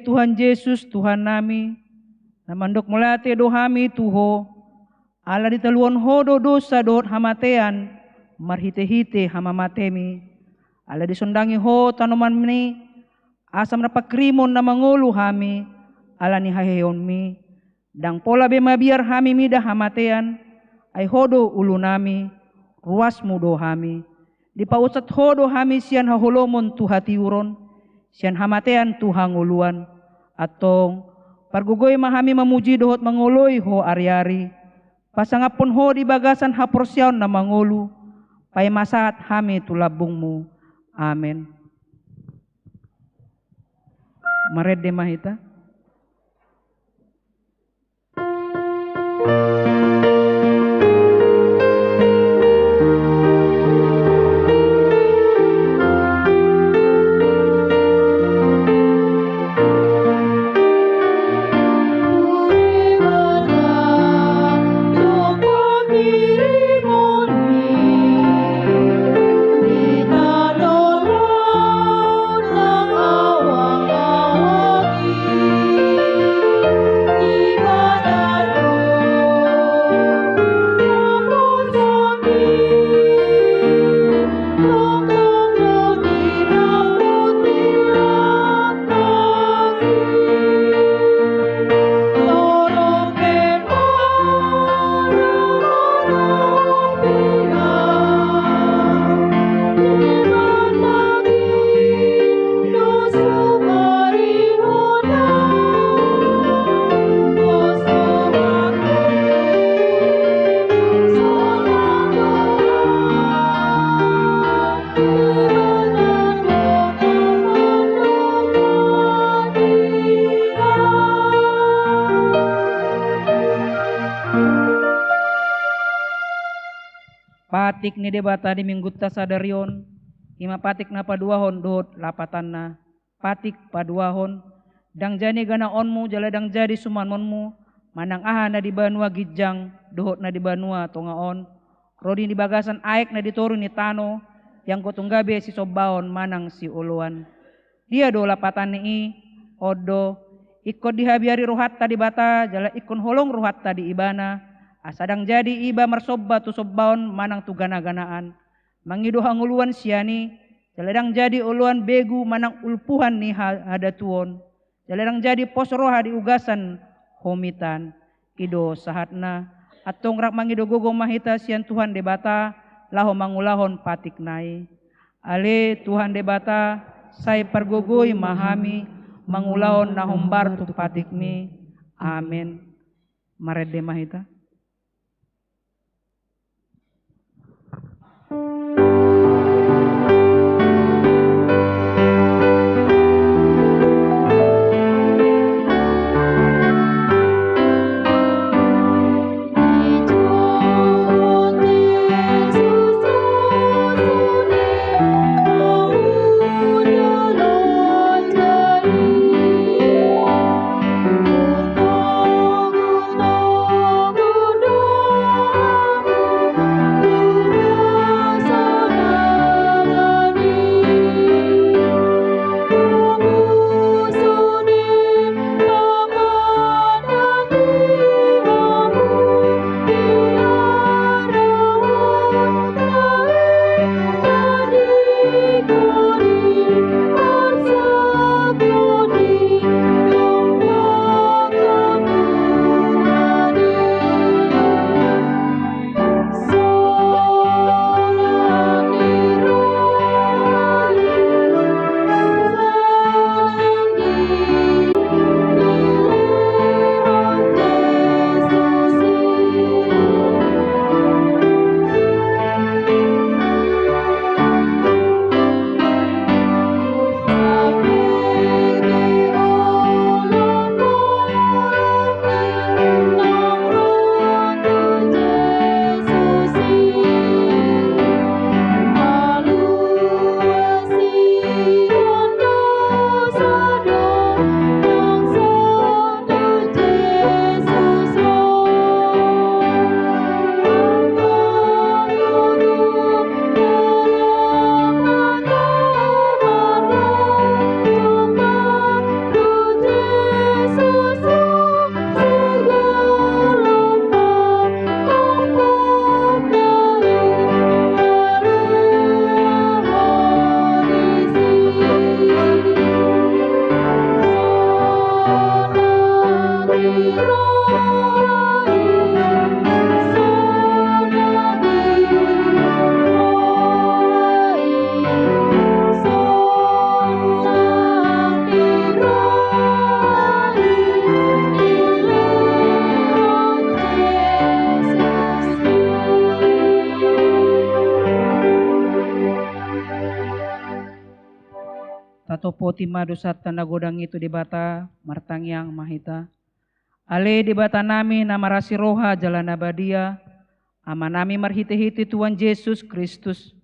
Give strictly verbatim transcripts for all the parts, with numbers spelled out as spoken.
Tuhan Jesus, Tuhannami, na mandok mauliate do hami tu Ho, ala ditaluhon Ho do dosa dohot hamatean marhitehite hamamatemi. Ala disondangi Ho tanomanmi, asa marpanghirimon na mangolu hami ala ni haheheonmi. Ndang pola be mabiar hami mida hamatean, ai Ho do ulunami, ruasmu do hami. Dipaunsat Ho do hami sian haholomon tu hatiuron, sian hamatean tu hangoluan. Antong, pargogoi ma hami mamuji dohot mangoloi Ho ariari, pasangaphon Ho di bagasan haporseaon na mangolu, paima sahat hami tu lambungmu. Amen. Marende ma hita. Patik ni Debata di Minggunta sadari on, i ma patik na paduahon dohot lapatanna. Patik paduahon, ndang jadi ganaonmu jala ndang jadi sumanmonmu manang aha na di banua ginjang dohot na di banua tonga on, ro di bagasan aek na di toru ni tano, ianggo tung gabe sisombaon manang sioloan. Dia do lapatanni i? On do, ingkon dihabiari rohanta Debata jala ingkon holong rohanta di Ibana, asa ndang jadi iba marsomba tu sombaon manang tu ganaganaan. Mangido hangoluan sian i, jala ndang jadi oloan begu manang ulpuhan ni ha-, hadatuon, jala ndang jadi pos roha di ugasan homitan. I do sahatna. Antong rap mangido gogo ma hita sian Tuhan Debata laho mangulahon patikna i. Ale Tuhan Debata, sai pargogoi ma hami mangulahon na hombar tu patikmi. Amen. Marende ma hita. Poti ma dosanta na godang i tu Debata. Martangiang ma hita. Ale Debata nami na marasi roha jala na badia, Ama nami marhitehite Tuhan Jesus Kristus,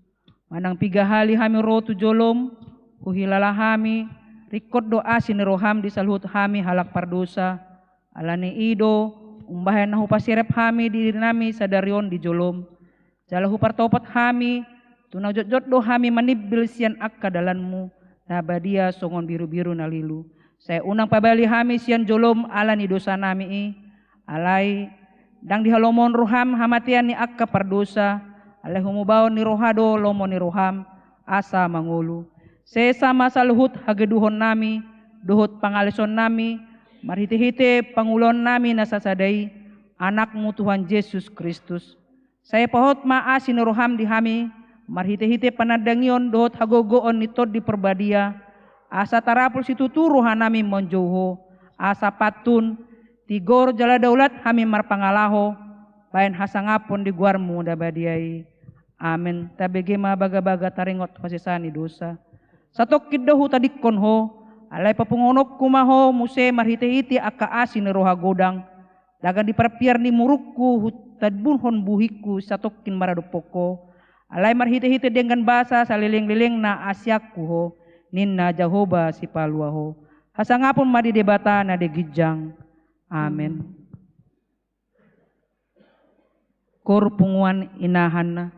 manang piga hali hami ro tu jolom, huhilala hami, ringkot do asi ni roham di saluhut hami halak pardosa. Alani i do, umbahen na hupaserep hami diri nami sadari on di jolom, jala hupartopot hami, tu na jotjot do hami manimbil sian angka dalanmu na badia songon birubiru na lilu. Sai unang pabali hami sian jolom ala ni dosa nami i, alai ndang dihalomohon roham hamatean ni angka pardosa, alai humobahon ni roha do lomo ni roham, asa mangolu. Sesa ma saluhut hagedukon nami dohot pangaleson nami, marhitehite pangulaon nami na sasada i, Anakmu Tuhan Jesus Kristus. Sai pahot ma asi ni roham di hami, marhitehite panandangion dohot hagogoon ni Tondi Parbadia, asa tarapul situtu roha nami manjou ho, asa pantun, tigor jala daulat hami marpangalaho, bahen hasangapon di goarmu na badia i. Amen. Tabege ma bagabaga taringot hasesaan ni dosa. Satongkin do hutadingkon ho, alai papunguononku ma ho muse marhitehite angka asi ni roha godang, dang diparpiar ni murukku hutadingkonhon buhingku satongkin maradophon ho, alai marhitehite denggan basa salelenglelengna asianku ho, ninna Jahowa Sipalua ho. Hasangapon ma di Debata na di ginjang. Amen. Koor punguan inahan.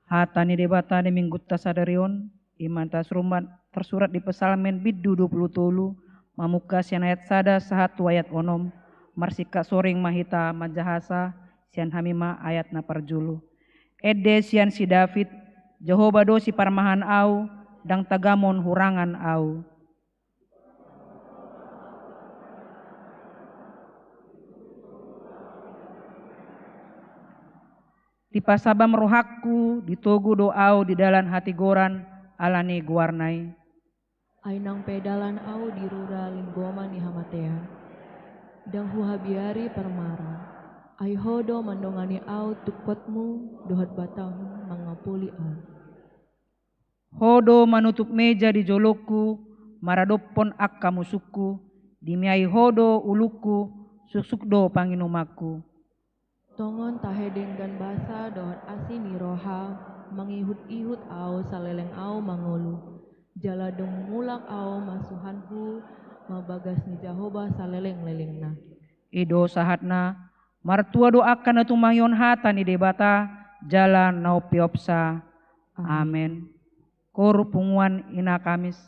Hata ni Debata di Minggunta sadari on, i ma na tarsurat, tarsurat di Psalmen bindu dua pulu tolu, mamungka sian ayat sada sahat tu ayat onom, marsingkat soring ma hita manjahasa, sian hami ma ayat na parjolo. Ende sian si David, Jahowa do siparmahan au, ndang tagamon hurangan au. Dipasabam rohangku, ditogu do au di dalan hatigoran ala ni goarna i. Ai nang pe dalan au di rura linggoman ni hamatean, ndang huhabiari parmaraan. Ai Ho do mandongani au tungkotmu, dohot batahmu mangapuli au. Ho do manutup meja di jolongku, maradophon angka musungku, dimiai Ho do ulungku, suksuk do panginumanku. Tongon tahe denggan basa dohot asi ni roha, mangihut-ihut au saleleng au mangolu. Jala dung mulak au masuhanhu, mambagas ni Jahowa saleleng-lelengna. I do sahatna, martua do angka na tumangihon hata ni Debata, jala na umpeopsa. Amen. Amen. Koor punguan Ina Kamis.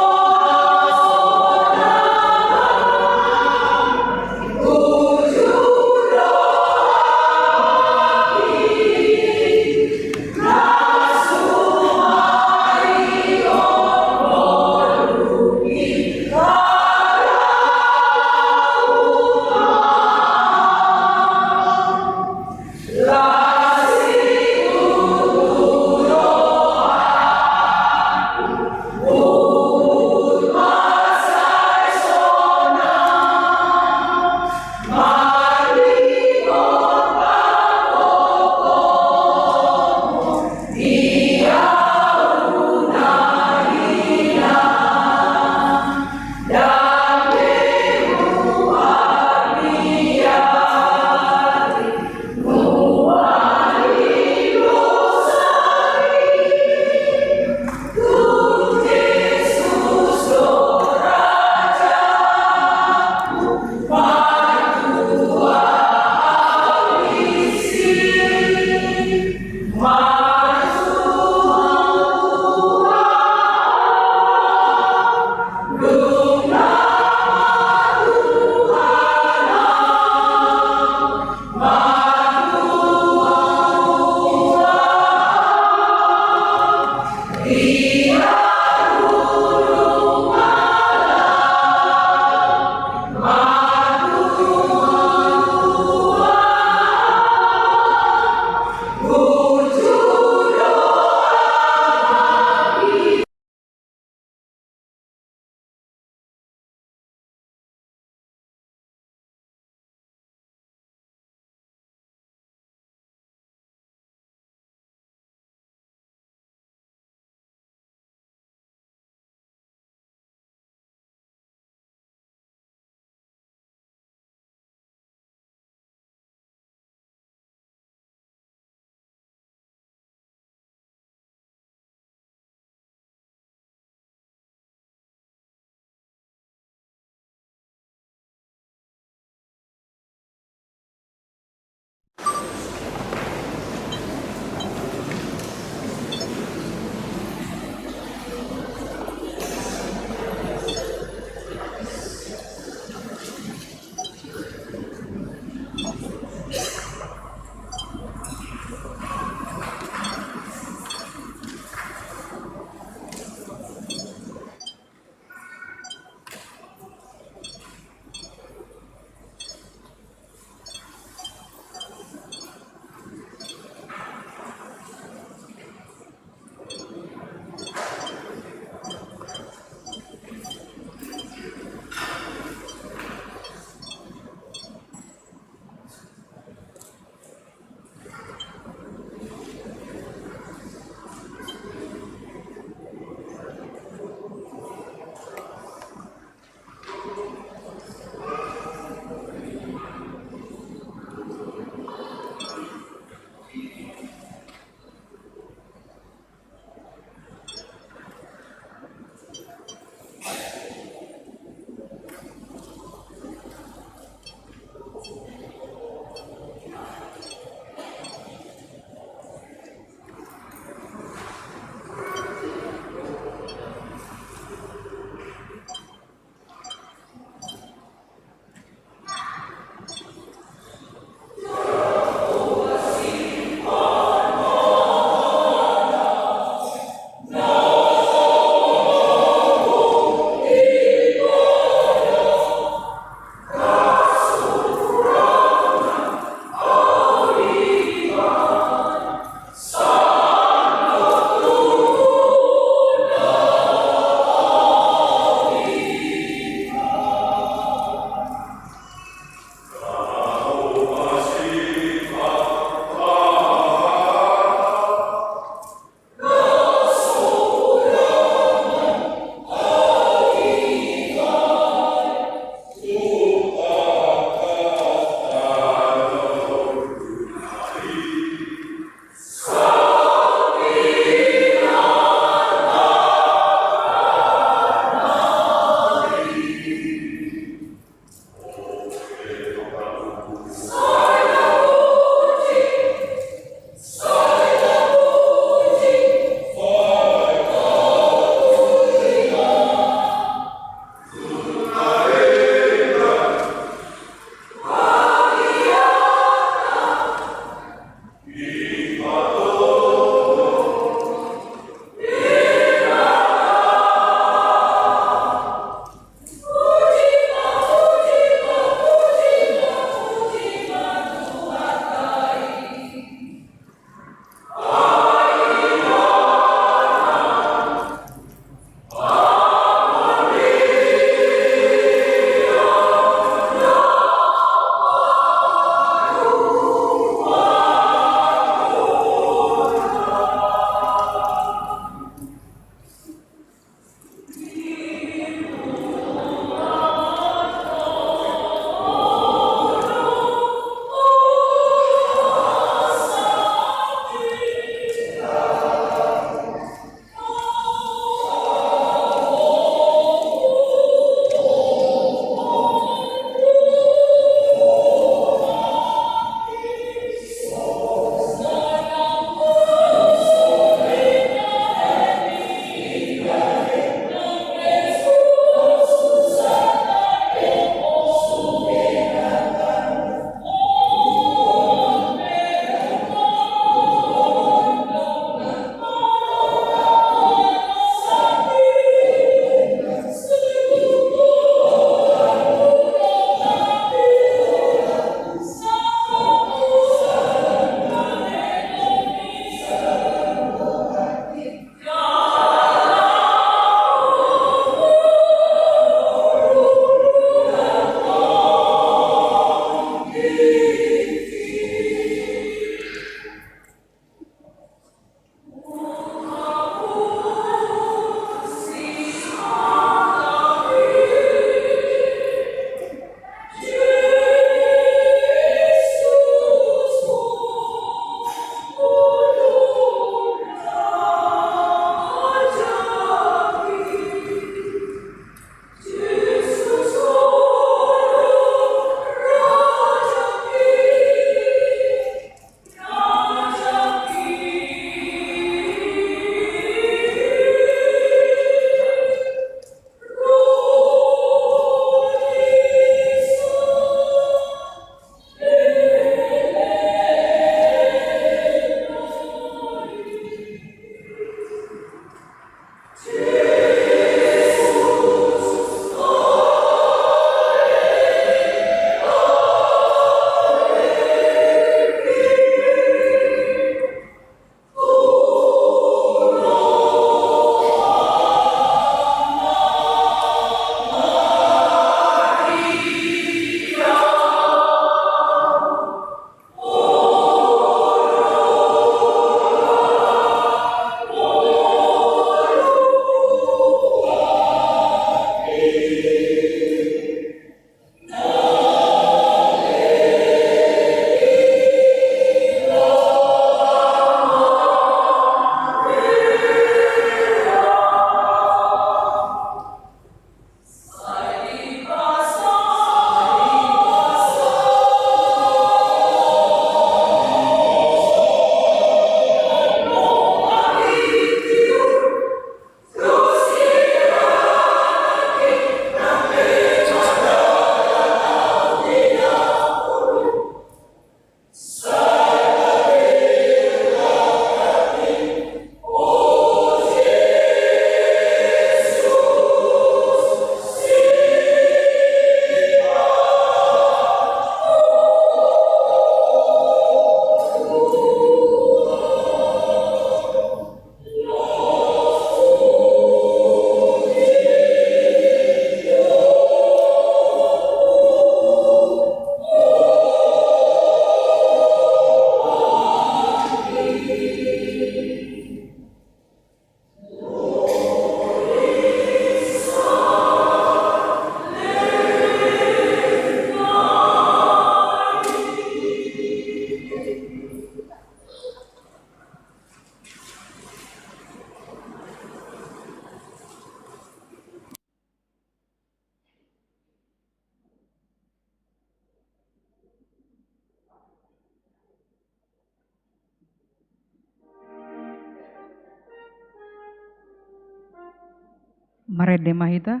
Marende ma hita.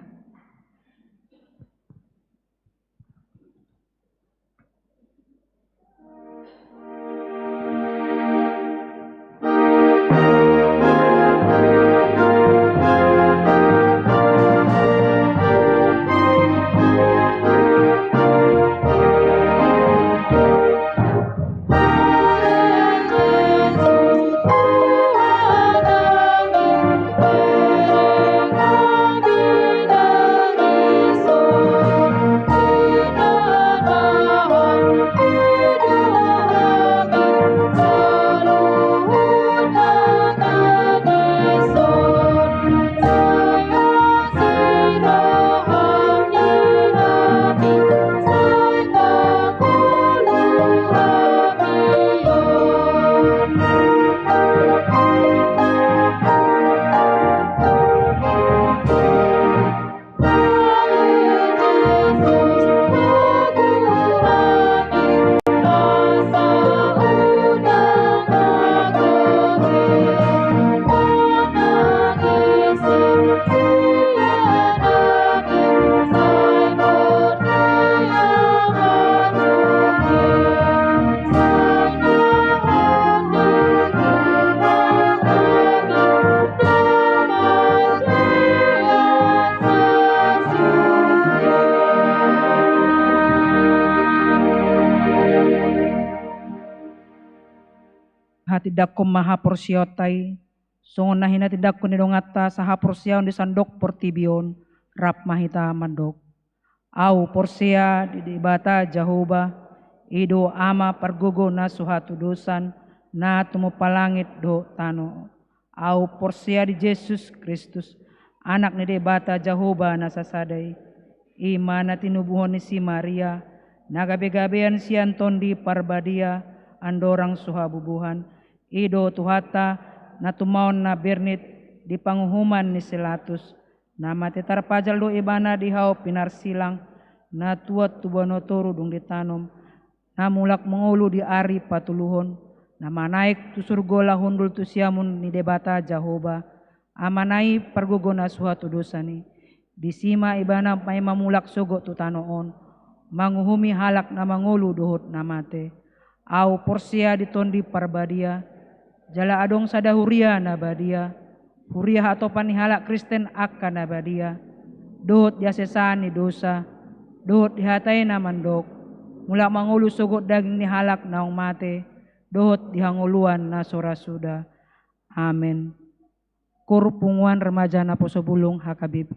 Hatindanghon ma haporseaonta i, songon na hinatindangkon ni donganta sahaporseaon di sandok portibi on, rap ma hita mandok. Ahu porsea di Debata Jahowa, i do Ama pargogo na so hatudosan, na tumompa langit dohot tano. Ahu porsea di Jesus Kristus, Anak ni Debata Jahowa na sasada i, i ma na tinubuhon ni si Maria, na gabegabean sian Tondi Parbadia, andorang so habubuhan, i do Tuhanta, na tumaon na bernit di panguhuman ni si Latus, na mate tarpajal do ibana di hau pinarsilang, na tuat tu banua toru dung ditanom, na mulak mangolu di ari patoluhon, na manaek tu surgo laho hundul tu siamun ni Debata Jahowa, Amana i pargogo na so hatudosan i. Disi ma ibana paima mulak sogot tu tano on, manguhumi halak na mangolu dohot na mate. Ahu porsea di Tondi Parbadia, jala adong sada huria na badia, huria hatopan ni halak Kristen angka na badia, dohot di hasesaan ni dosa, dohot di hata i na mandok, mulak mangolu sogot daging ni halak naung mate, dohot di hangoluan na so ra suda. Amen. Kur Punguan Remaja Naposobulung H K B P.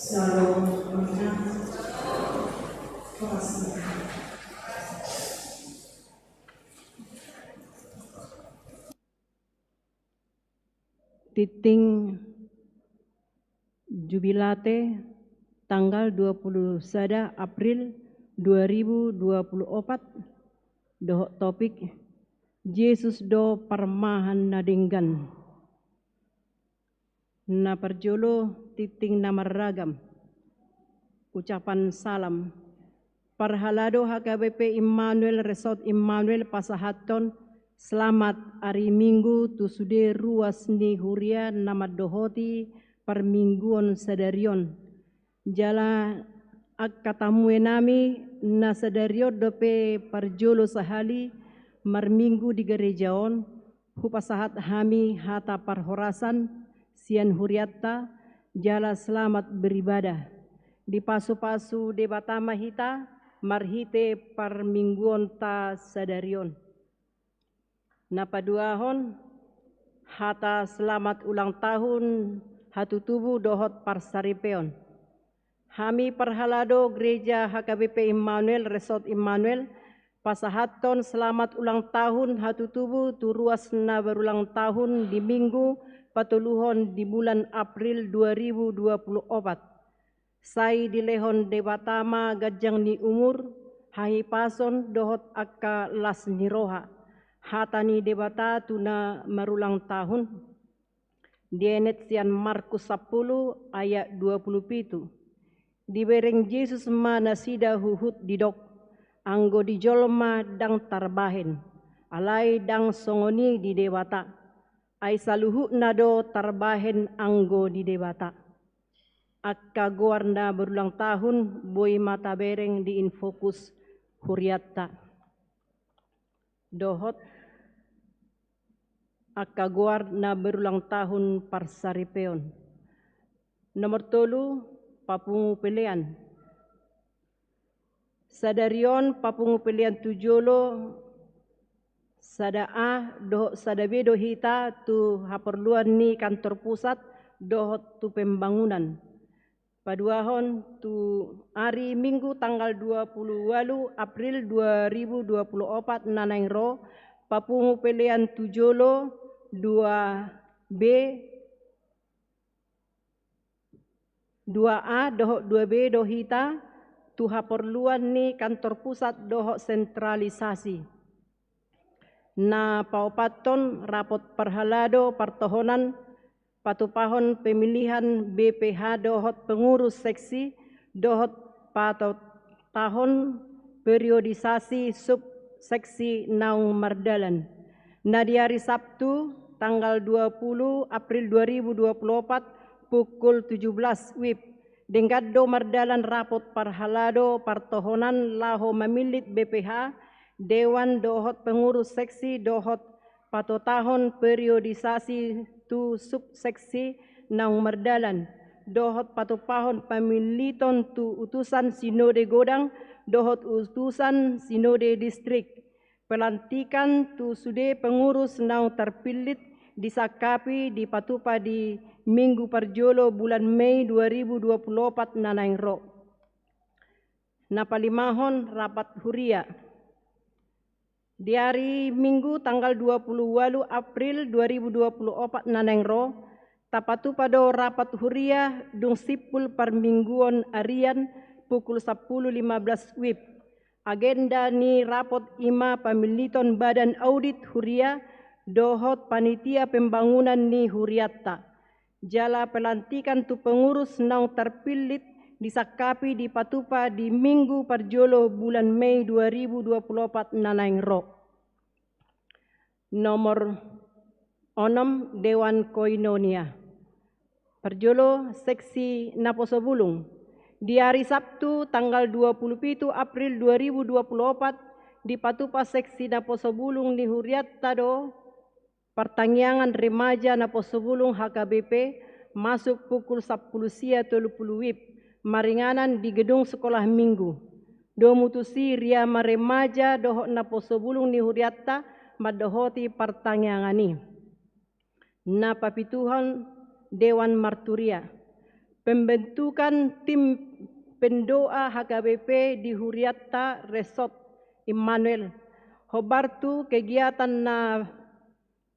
Shalom. Tingting Jubilate tanggal dua puluh sada April dua ribu dua puluh opat, dohot topik, Jesus do parmahan na denggan. Na parjolo, tingting na marragam. Ucapan salam. Parhalado H K B P Immanuel Resort Immanuel pasahathon selamat ari Minggu tu sude ruas ni huria na mandohoti parmingguon sadari on. Jala angka tamuenami, na sadari on dope parjolo sahali marminggu di gareja on, hupasahat hami hata parhorasan sian hurianta, jala selamat beribadah. Dipasupasu Debata ma hita marhite parmingguonta sadari on. Na paduahon, hata selamat ulang tahun hatutubu dohot parsaripeon. Hami parhalado Gereja H K B P Immanuel Resort Immanuel pasahathon selamat ulang tahun hatutubu tu ruas na berulang tahun di Minggu patoluhon di bulan April dua ribu dua puluh opat. Sai dilehon Debata ma ganjang ni umur, hahipason dohot angka las ni roha. Hata ni Debata tu na marulang tahun. Dienet sian Markus sampulu ayat dua puluh pitu. Dibereng Jesus ma nasida huhut didok, anggo di jolma ndang tarbahen, alai ndang songon i di Debata. Ai saluhutna do tarbahen anggo di Debata. Angka goar na berulang tahun boi ma tabereng di Infokus hurianta. Dohot angka goar na berulang tahun parsaripeon. Nomor tolu, papungu pelean. Sadari on papungu pelean tu jolo, sada A dohot sada B do hita tu haporluan ni kantor pusat dohot tu pembangunan. Paduahon tu ari Minggu tanggal dua puluh walu April dua ribu dua puluh opat na naeng ro, papungu pelean tu jolo dua B, dua A dohot dua B do hita tu haporluan ni kantor pusat dohot sentralisasi. Na paopathon, rapot parhalado partohonan patupahon pemilihan B P H dohot pengurus seksi dohot patotahon periodisasi subseksi naung mardalan. Na di ari Sabtu tanggal dua puluh April dua ribu dua puluh opat pukul tujuh belas wib, denggan do mardalan rapot parhalado partohonan laho mamillit B P H, dewan dohot pengurus seksi dohot patotahon periodisasi tu subseksi naung mardalan, dohot patupahon pamilliton tu utusan sinode godang dohot utusan sinode distrik. Pelantikan tu sude pengurus naung tarpillit disangkapi dipatupa di Minggu parjolo bulan Mei dua ribu dua puluh opat na naeng ro. Na palimahon, rapat huria. Di ari Minggu tanggal dua puluh walu April dua ribu dua puluh opat na naeng ro, tapatupa do rapat huria dung simpul parmingguon arian pukul sampulu lima belas wib. Agenda ni rapot i ma pamilliton badan audit huria dohot panitia pembangunan ni hurianta. Jala pelantikan tu pengurus naung tarpillit disangkapi dipatupa di Minggu parjolo bulan Mei dua ribu dua puluh opat na naeng ro. Nomor onom, Dewan Koinonia. Parjolo, seksi naposo bulung. Di ari Sabtu tanggal dua puluh pitu April dua ribu dua puluh opat, dipatupa seksi naposo bulung ni hurianta do partangiangan remaja naposo bulung H K B P masuk pukul sampulu sia tolu pulu wib, maringanan di gedung sekolah minggu. Domu tusi ria ma remaja dohot naposo bulung ni hurianta mandohoti partangiangan i. Na papituhon, Dewan Marturia. Pembentukan tim pendoa H K B P di hurianta Resort Immanuel. Hombar tu kegiatan na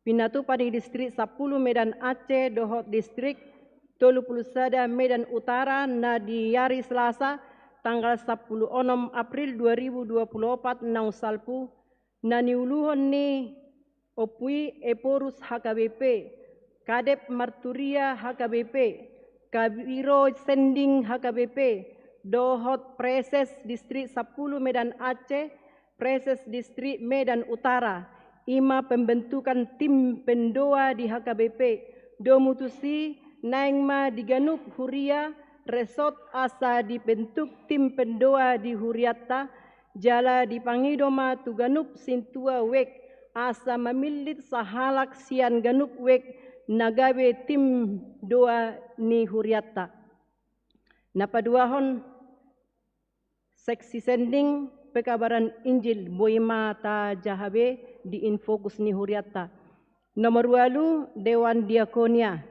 pinatupa ni Distrik sampulu Medan Aceh dohot Distrik tolu pulu sada Medan Utara na di ari Selasa tanggal sampulu onom April dua ribu dua pulu opat naung salpu, na niuluhon ni Ompu i Ephorus H K B P, Kadep Marturia H K B P, Kabiro Sending H K B P, dohot Praeses Distrik sampulu Medan Aceh, Praeses Distrik Medan Utara, i ma pembentukan tim pendoa di H K B P. Domu tusi, naeng ma di ganup huria Resort asa dibentuk tim pendoa di hurianta, jala dipangido ma tu ganup sintua wijk, asa mamillit sahalak sian ganup wijk na gabe tim doa ni hurianta. Na paduahon, seksi sending pekabaran Injil, boi ma tajaha be di Infokus ni hurianta. Nomor ualu, Dewan Diakonia.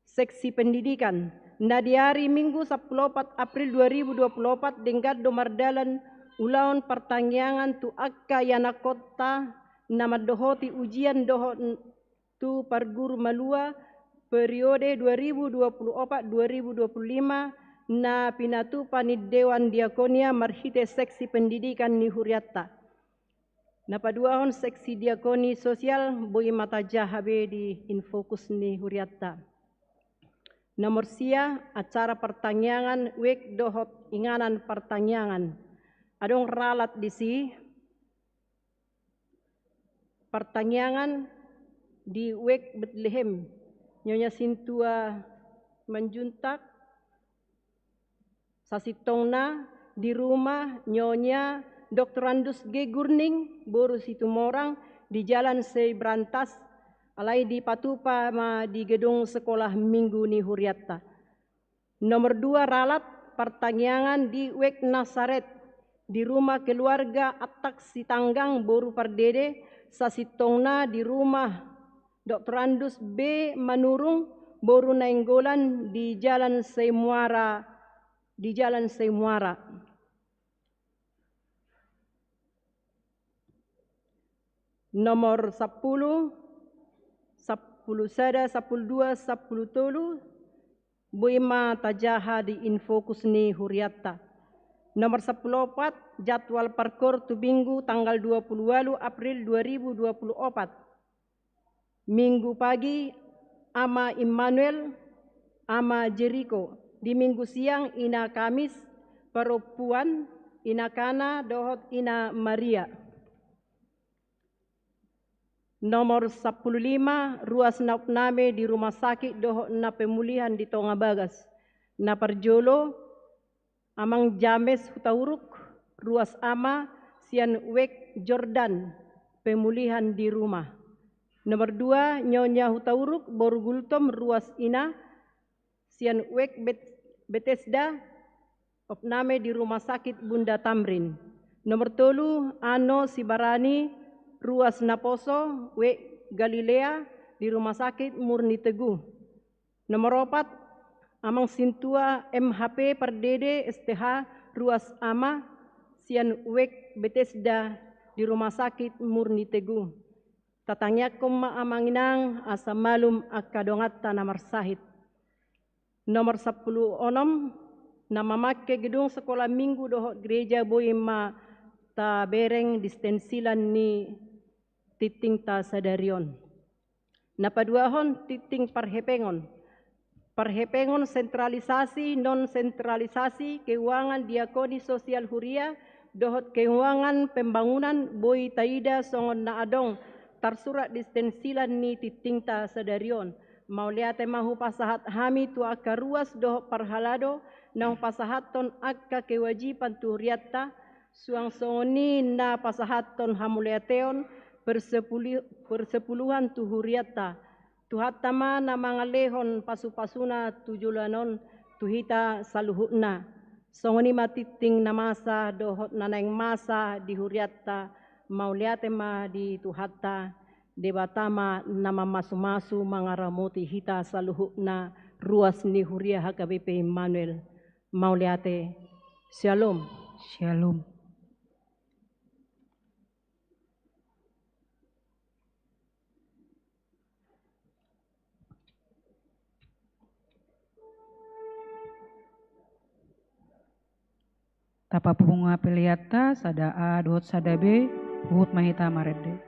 Seksi pendidikan, na di ari Minggu sampulu opat April dua ribu dua pulu opat denggan do mardalan ulaon partangiangan tu angka ianakhonta na mandohoti ujian dohot n-, tu parguru malua periode dua ribu dua pulu opat dua ribu dua pulu lima na pinatupa ni Dewan Diakonia marhite seksi pendidikan ni hurianta. Na paduahon, seksi diakoni sosial, boi ma tajaha be di Infokus ni hurianta. Nomor sia, acara partangiangan wijk dohot inganan partangiangan. Adong ralat disi, partangiangan di wijk Betlehem, Nyonya Sintua Manjuntak, sasintongna di rumah Nyonya Doktorandus G Gurning, boru Situmorang, di Jalan Seibrantas, alai dipatupa ma di gedung sekolah minggu ni hurianta. Nomor dua, ralat partangiangan di wijk Nasaret, di rumah keluarga Attak Sitanggang, boru Pardede, sasintongna di rumah Doktorandus B Manurung, boru Nainggolan, di Jalan Seimuara, di Jalan Seimuara. Nomor sampulu, sampulu sada, sampulu dua, sampulu tolu, boi ma tajaha di Infokus ni hurianta. Nomor sampulu opat, jadwal parkoor tu Minggu tanggal dua pulu ualu April dua ribu dua pulu opat. Minggu pagi, Ama Immanuel, Ama Jeriko. Di Minggu siang, Ina Kamis, parompuan, Ina Kana dohot Ina Maria. Nomor sampulu lima, ruas na opname di rumah sakit dohot na pemulihan di tonga bagas. Na parjolo, Amang James Hutauruk, ruas ama, sian wijk Jordan, pemulihan di rumah. Nomor dua, Nyonya Hutauruk, boru Gultom, ruas ina, sian wijk Bet-, Betesda, opname di rumah sakit Bunda Tamrin. Nomor tolu, Ano Sibarani, ruas naposo, wijk Galilea, di rumah sakit Murni Teguh. Nomor opat, Amang Sintua M H P Pardede S T H, ruas ama, sian wijk Betesda, di rumah sakit Murni Teguh. Tatangiangkon ma Amang Inang asa malum angka donganta na marsahit. Nomor sampulu onom, na mamangke gedung sekolah minggu dohot gereja boi ma tabereng distensilan ni tingtingta sadari on. Na paduahon, tingting parhepengon. Parhepengon sentralisasi, non sentralisasi, keuangan diakoni sosial huria, dohot keuangan pembangunan boi taida songon na adong tarsurat distensilan ni tingtingta sadari on. Mauliate ma hupasahat hami tu angka ruas dohot parhalado naung pasahathon angka kewajiban tu hurianta, suang songon i na pasahathon hamauliateon persepulu-, persepuluhan tu hurianta. Tuhanta ma na mangalehon pasupasuna tu joloan on tu hita saluhutna. Songon i ma tingting na masa dohot na naeng masa di hurianta, mauliate ma di Tuhanta, Debata ma na mamasumasu mangaramoti hita saluhutna, ruas ni huria H K B P Immanuel. Mauliate. Syalom. Syalom. Tapapungu ma peleanta, sada A dohot sada B, huhut ma hita marende.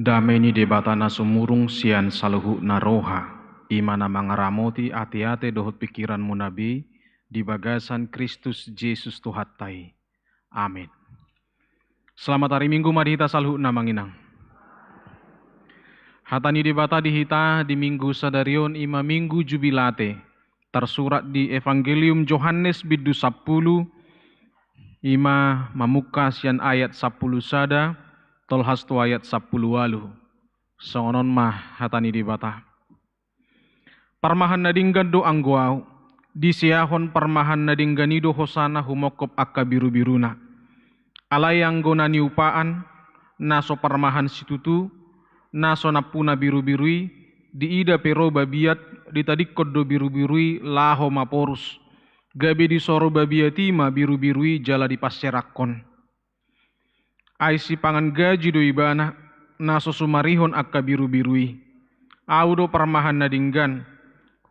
Dame ni Debata na sumurung sian saluhutna roha, i ma na mangaramoti ateate dohot pingkiranmuna be di bagasan Kristus Jesus Tuhanta i. Amen. Selamat hari Minggu ma di hita saluhutna, Amang Inang. Hata ni Debata di hita di Minggu sadari on i ma Minggu Jubilate, tarsurat di Evangelium Johannes bindu sampulu, i ma mamungka sian ayat sampulu sada tolhas tu ayat sampulu ualu. Songon on ma hata ni Debata. Parmahan na denggan do anggo Ahu, diseahon parmahan na denggan i do hosana humongkop angka birubiruna. Alai anggo na niupaan, na so parmahan situtu, na so nampuna birubiru i, diida pe ro babiat, ditadingkon do birubiru i laho maporus. Gabe disoro babiat i ma birubiru i jala dipanserakkon. Ai sipangan gaji do ibana, na so sumarihon angka birubiru i. Ahu do parmahan na denggan,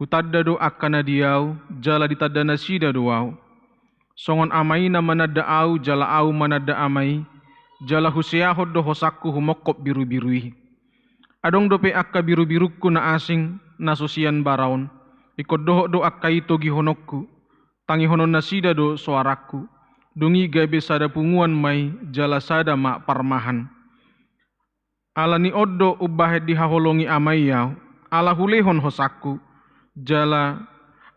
hutanda do angka na di Ahu, jala ditanda nasida do Ahu. Songon Ama i na mananda Ahu, jala Ahu mananda Ama i, jala huseahon do hosangku humongkop birubiru i. Adong dope angka birubirungku na asing, na so sian bara on, ingkon dohot do angka i togihononku, tangihonon nasida do soarangku, dung i gabe sada punguan ma i jala sada ma parmahan. Ala ni on do umbahen dihaholongi Ama i Ahu, ala hulehon hosangku, jala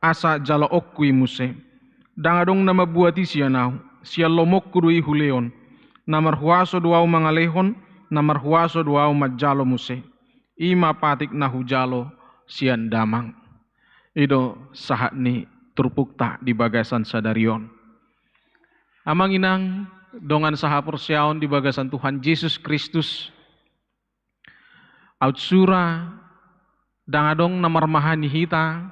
asa jaloonku i muse. Ndang adong na mambuat i sian Ahu, sian lomoku do i hulehon. Na marhuaso do Ahu mangalehon, na marhuaso do Ahu manjalo muse. I ma patik na hujalo sian Damang. I do sahat ni turpukta di bagasan sadari on. Amang inang, dongan sahaporseaon di bagasan Tuhan Jesus Kristus, aut sura ndang adong na marmahani hita,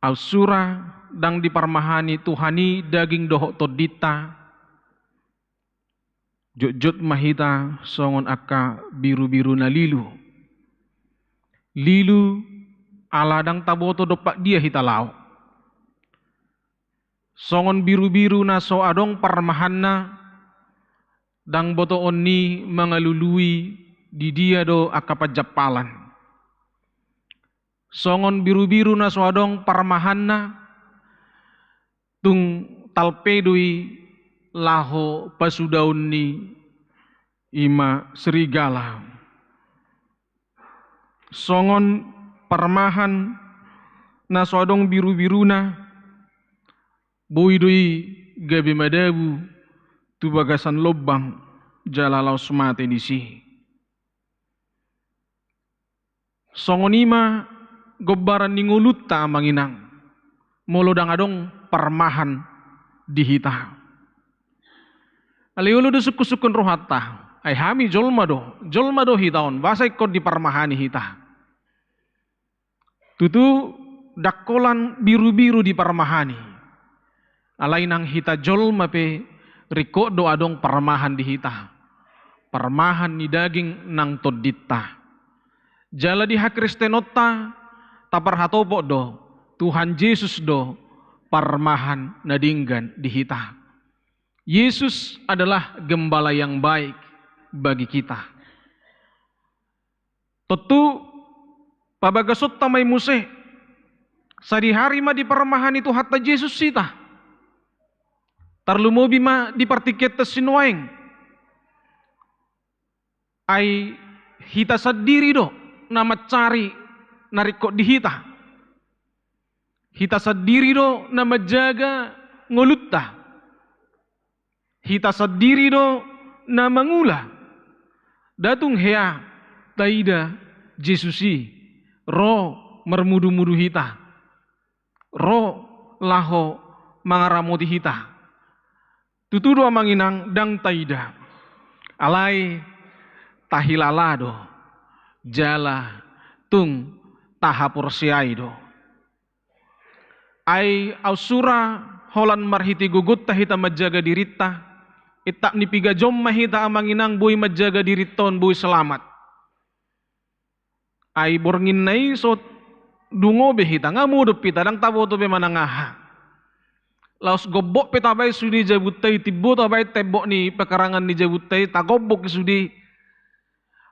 aut sura ndang diparmahani Tuhan i daging dohot tondinta, jotjot ma hita songon angka birubiru na lilu. Lilu, ala ndang taboto dompak dia hita laho. Songon birubiru na so adong parmahanna, ndang botoon ni mangalului di dia do angka panjampalan. Songon birubiru na so adong parmahanna, tung talpe do i laho pasudaon ni i ma serigala. Songon parmahan na so adong birubiruna, boi do i gabe madabu tu bagasan lombang jala laos mate disi. Songon i ma gombaran ni ngolunta amang inang, molo ndang adong parmahan di hita. Alai olo do sungkunsungkun rohanta, ai hami jolma do, jolma do hita on, boasa ingkon diparmahani hita. Tutu ndang holan birubiru diparmahani. Alai nang hita jolma pe ringkot do adong parmahan di hita. Parmahan ni daging nang tondinta. Jala di hakristenonta taparhatopot do Tuhan Jesus do parmahan na denggan di hita. Yesus adalah gembala yang baik bagi kita. Tontu pabagasonta ma i muse, sadihari ma diparmahani Tuhanta Jesus hita. Tarlumobi ma di partingkianta sinuaeng. Ai hita sandiri do na mansari na ringkot di hita. Hita sandiri do na manjaga ngolunta. Hita sandiri do na mangula. Nda tung hea taida Jesus i ro marmudumudu hita, ro laho mangaramoti hita. Tutu do amang inang ndang taida. Alai tahilala do jala tung tahaporseai do. Ai aut sura holan marhite gogonta hita manjaga dirinta, etap ni piga jom ma hita amang inang boi manjaga dirinta on boi selamat. Ai borngin na i so dungo be hita, nga modom hita, ndang taboto be manang aha. Laos gombok pe tabaen sude jabunta i, timbo tabaen tembok ni pekarangan ni jabunta i, tagombok i sude.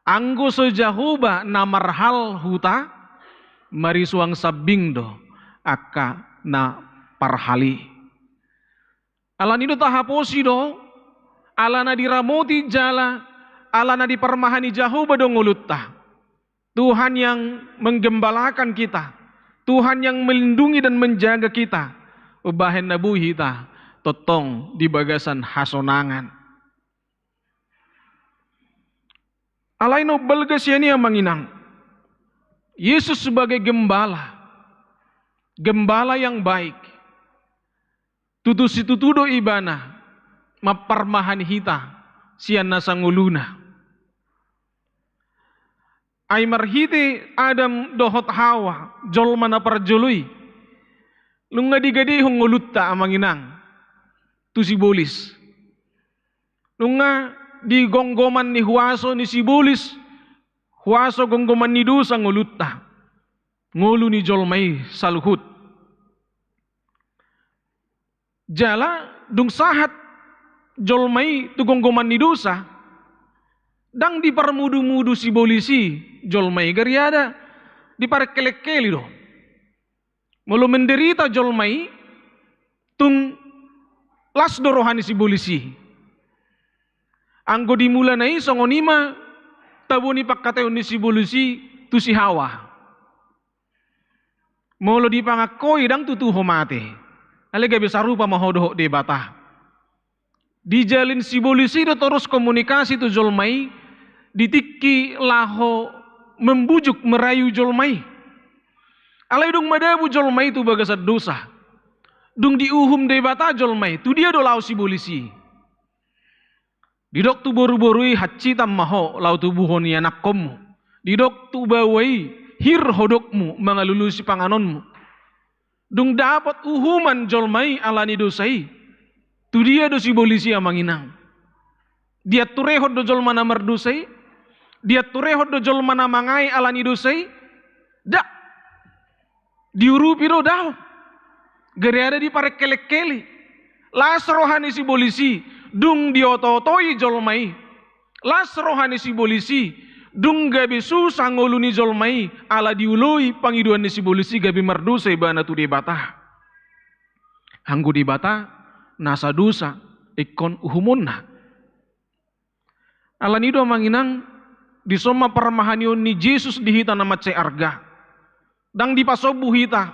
Anggo so Jahowa na marhal huta, marisuang sambing do angka na parhal i. Alani do tahaposi do, ala na diramoti jala Ala na diparmahani Jahowa do ngolunta. Tuhan yang menggembalakan kita, Tuhan yang melindungi dan menjaga kita, umbahen na boi hita tongtong di bagasan hasonangan. Alai na umbalga sian i, amang inang, Yesus sebagai gembala, gembala yang baik, tutu situtu do ibana mamparmahani hita sian nasa ngoluna. Ai marhite Adam dohot Hawa, jolma na parjolo i, nunga digadehon ngolunta, amang inang, tu sibolis. Nunga di gomgoman ni huaso ni sibolis, huaso gomgoman ni dosa ngolunta. Ngolu ni jolma i saluhut. Jala dung sahat jolma i tu gomgoman ni dosa, ndang diparmudumudu sibolis i jolma i, gariada diparengkelengkeli do. Molo menderita jolma i, tung las do roha ni sibolis i. Anggo di mulana i, songon i ma tabo ni pangkataion ni sibolis i tu si Hawa. Molo dipangangkoi, ndang tutu ho mate. Alai gabe sarupa ma ho dohot Debata. Dijalin sibolis i do torus komunikasi tu jolma i, di tingki laho membujuk, merayu jolma i. Alai dung madabu jolma i tu bagasan dosa, dung diuhum Debata jolma i, tu dia do laho sibolis i? Didok tu boruboru i, hansitan ma ho laho tubuhon ianakkonmu. Didok tu baoa i, hir hodokmu mangalului sipanganonmu. Dung dapot uhuman jolma i ala ni dosa i, tu dia do sibolis i, amang inang? Dianturehon do jolma na mardosa i? Dianturehon do jolma na mangae ala ni dosa i? Ndak. Diurupi do? Daong. Gariada diparengkelengkeli. Las roha ni sibolis i dung diototoi jolma i. Las roha ni sibolis i dung gabe susah ngolu ni jolma i ala dioloi pangidoan ni sibolis i, gabe mardosa ibana tu Debata. Anggo Debata nasa dosa ingkon uhumonna. Ala ni i do, amang inang, dison ma parmahanion ni Jesus di hita na mansai arga. Ndang dipasombu hita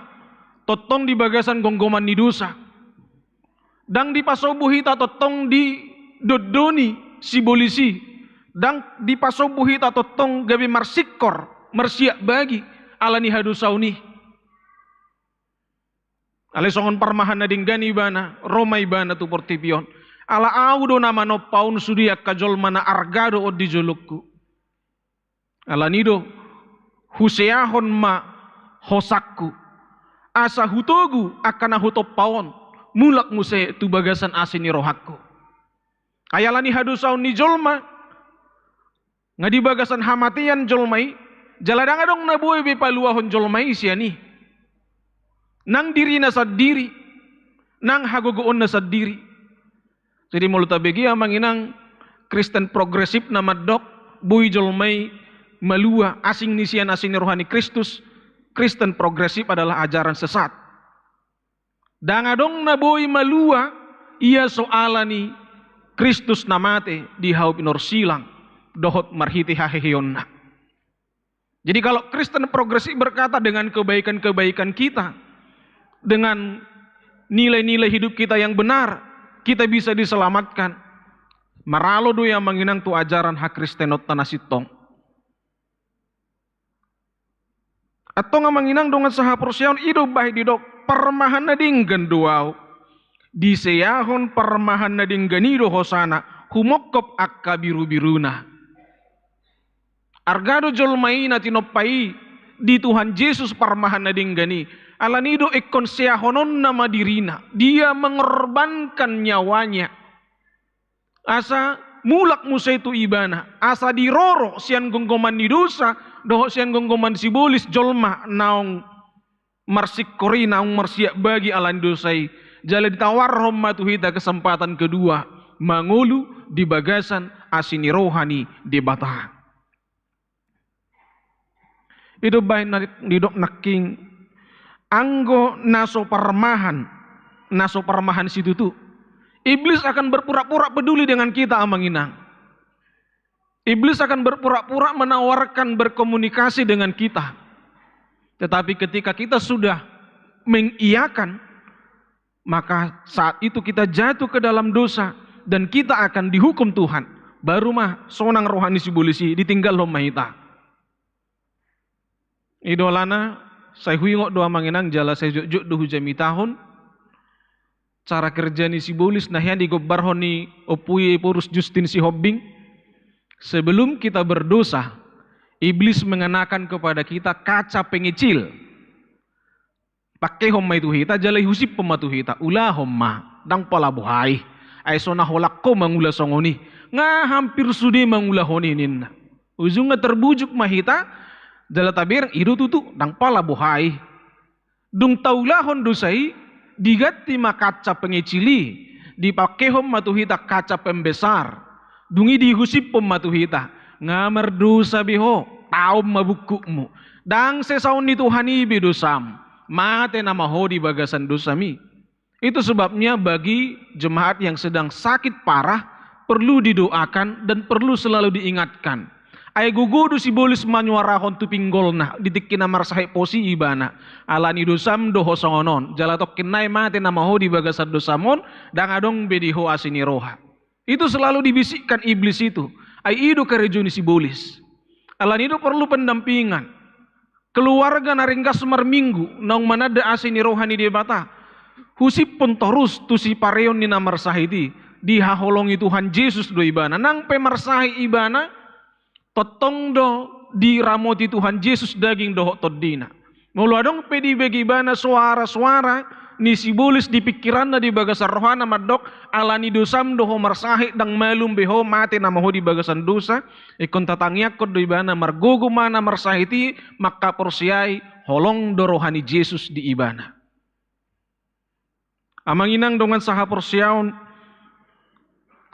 tongtong di bagasan gomgoman ni dosa. Ndang dipasombu hita tongtong didondoni sibolis i. Ndang dipasombu hita tongtong gabe marsingkor, marsiak bagi ala ni hadosaon i. Alai songon parmahan na denggan ibana, ro ma ibana tu portibi on. Ala ahu do na manompa on sude angka jolma na arga do on di jolongku. Ala ni i do, huseahon ma hosangku, asa hutogu angka na hutompa on, mulak muse tu bagasan asi ni rohangku. Ai ala ni hadosaon ni jolma, nga di bagasan hamatean jolma i, jala ndang adong na boi be paluahon jolma i sian i. Nang dirina sandiri, nang hagogoonna sandiri. Jadi molo tabege, amang inang, Kristen progresif na mandok boi jolma i malua, asing ni sian asi ni roha ni Kristus, Kristen progresif adalah ajaran sesat. Ndang adong na boi malua ia so ala ni Kristus na mate di hau pinorsilang dohot marhite haheheonna. Jadi kalau Kristen progresif berkata dengan kebaikan-kebaikan kita, dengan nilai-nilai hidup kita yang benar, kita bisa diselamatkan. Maralo do ia, amang inang, tu ajaran hakristenonta na sintong. Antong, amang inang, dongan sahaporseaon, i do umbahen didok parmahan na denggan do ahu. Diseahon parmahan na denggan i do hosana, humongkop angka birubiruna. Arga do jolma i na tinompa i di Tuhan Jesus parmahan na denggan i. Ala ni i do ingkon seahononna ma dirina. Dia mengorbankan nyawanya. Asa mulak muse tu ibana, asa diroro sian gomgoman ni dosa dohot sian gomgoman sibolis jolma naung marsingkor i, naung marsiak bagi ala ni dosa i. Jala ditawarhon ma tu hita kesempatan kedua, mangolu di bagasan asi ni roha ni Debata. I do umbahen na didok nangkin, anggo na so parmahan, na so parmahan situtu, Iblis akan berpura-pura peduli dengan kita, amang inang. Iblis akan berpura-pura menawarkan berkomunikasi dengan kita. Tetapi ketika kita sudah mengiyakan, maka saat itu kita jatuh ke dalam dosa dan kita akan dihukum Tuhan. Baru ma sonang roha ni sibolis i, ditinggalhon ma hita. I do alana, sai huingot do amang inang jala sai jotjot do hujamitahon cara kerja ni sibolis na hian digombarhon ni Ompu Ephorus Justin Sihombing. Sebelum kita berdosa, iblis mengenakan kepada kita kaca pengecil. Pakehon ma i tu hita, jala ihusiphon ma tu hita, ulahon ma, ndang pola boha i. Ai so na holan ho mangula songon i, nga hampir sude mangulahon i ninna. Ujungna terbujuk ma hita, jala tabereng, i do tutu, ndang pola boha i. Dung taulahon dosa i, diganti ma kaca pengecil i, dipakehon ma tu hita kaca pembesar. Dung i dihusiphon ma tu hita, nga mardosa be ho, taon ma bungkukmu. Ndang sesaon ni Tuhan i be dosam, mate nama ho di bagasan dosam i. Itu sebabnya bagi jemaat yang sedang sakit parah, perlu didoakan dan perlu selalu diingatkan. Ai gogo do sibolis manyuarahon tu pinggolna di tingki na marsahit pos i ibana. Alani dosam do ho songon on, jala tongkin nai mate nama ho di bagasan dosam on, ndang adong be di ho asi ni roha. Itu selalu dibisikkan iblis itu. Ai i do karejo ni sibolis. Alani i do perlu pendampingan. Keluarga na ringgas marminggu, naung mananda asi ni roha ni Debata, husiphon torus tu sipareon ni na marsahit i, dihaholongi Tuhan Jesus do ibana. Nang pe marsahit ibana, tongtong do diramoti Tuhan Jesus daging dohot tondina. Molo adong pe dibege ibana soara-soara ni sibolis di pingkiranna, di bagasan rohana mandok, alani dosam do ho marsahit, ndang malum be ho, mate nama ho di bagasan dosa. Ingkon tatangiangkon do ibana, margogo ma na marsahit i mangkaporseai, holong do roha ni Jesus di ibana. Amang inang dongan sahaporseaon,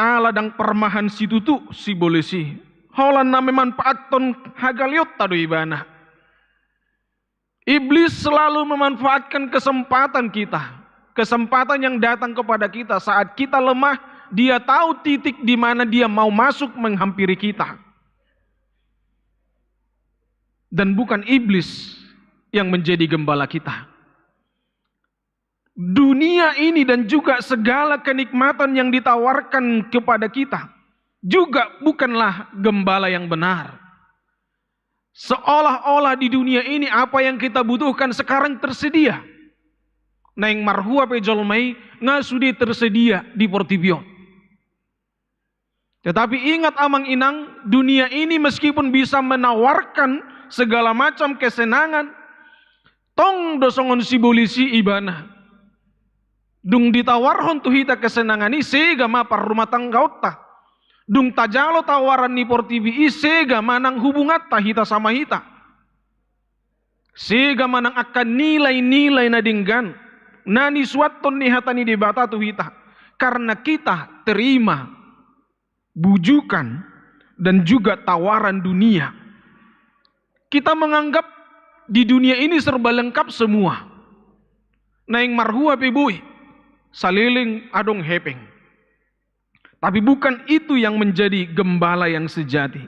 ala ndang parmahan situtu sibolis i, holan na memanfaathon hagaleonta do ibana. Iblis selalu memanfaatkan kesempatan kita, kesempatan yang datang kepada kita saat kita lemah, dia tahu titik di mana dia mau masuk menghampiri kita. Dan bukan iblis yang menjadi gembala kita. Dunia ini dan juga segala kenikmatan yang ditawarkan kepada kita juga bukanlah gembala yang benar. Seolah-olah di dunia ini apa yang kita butuhkan sekarang tersedia. Naeng marhua pe jolma i, nga sude tersedia di portibi on. Tetapi ingat amang inang, dunia ini meskipun bisa menawarkan segala macam kesenangan, tong do songon sibolis i ibana. Dung ditawarhon tu hita kesenangan i, sega ma parrumatanggaonta. Dung tajalo tawaran ni portibi i, sega ma nang hubunganta hita sama hita. Sega ma nang angka nilai-nilai na denggan na nisuanhon ni hata ni Debata tu hita. Karena kita terima bujukan dan juga tawaran dunia. Kita menganggap di dunia ini serba lengkap semua. Naeng marhua pe boi, saleleng adong hepeng. Tapi bukan itu yang menjadi gembala yang sejati.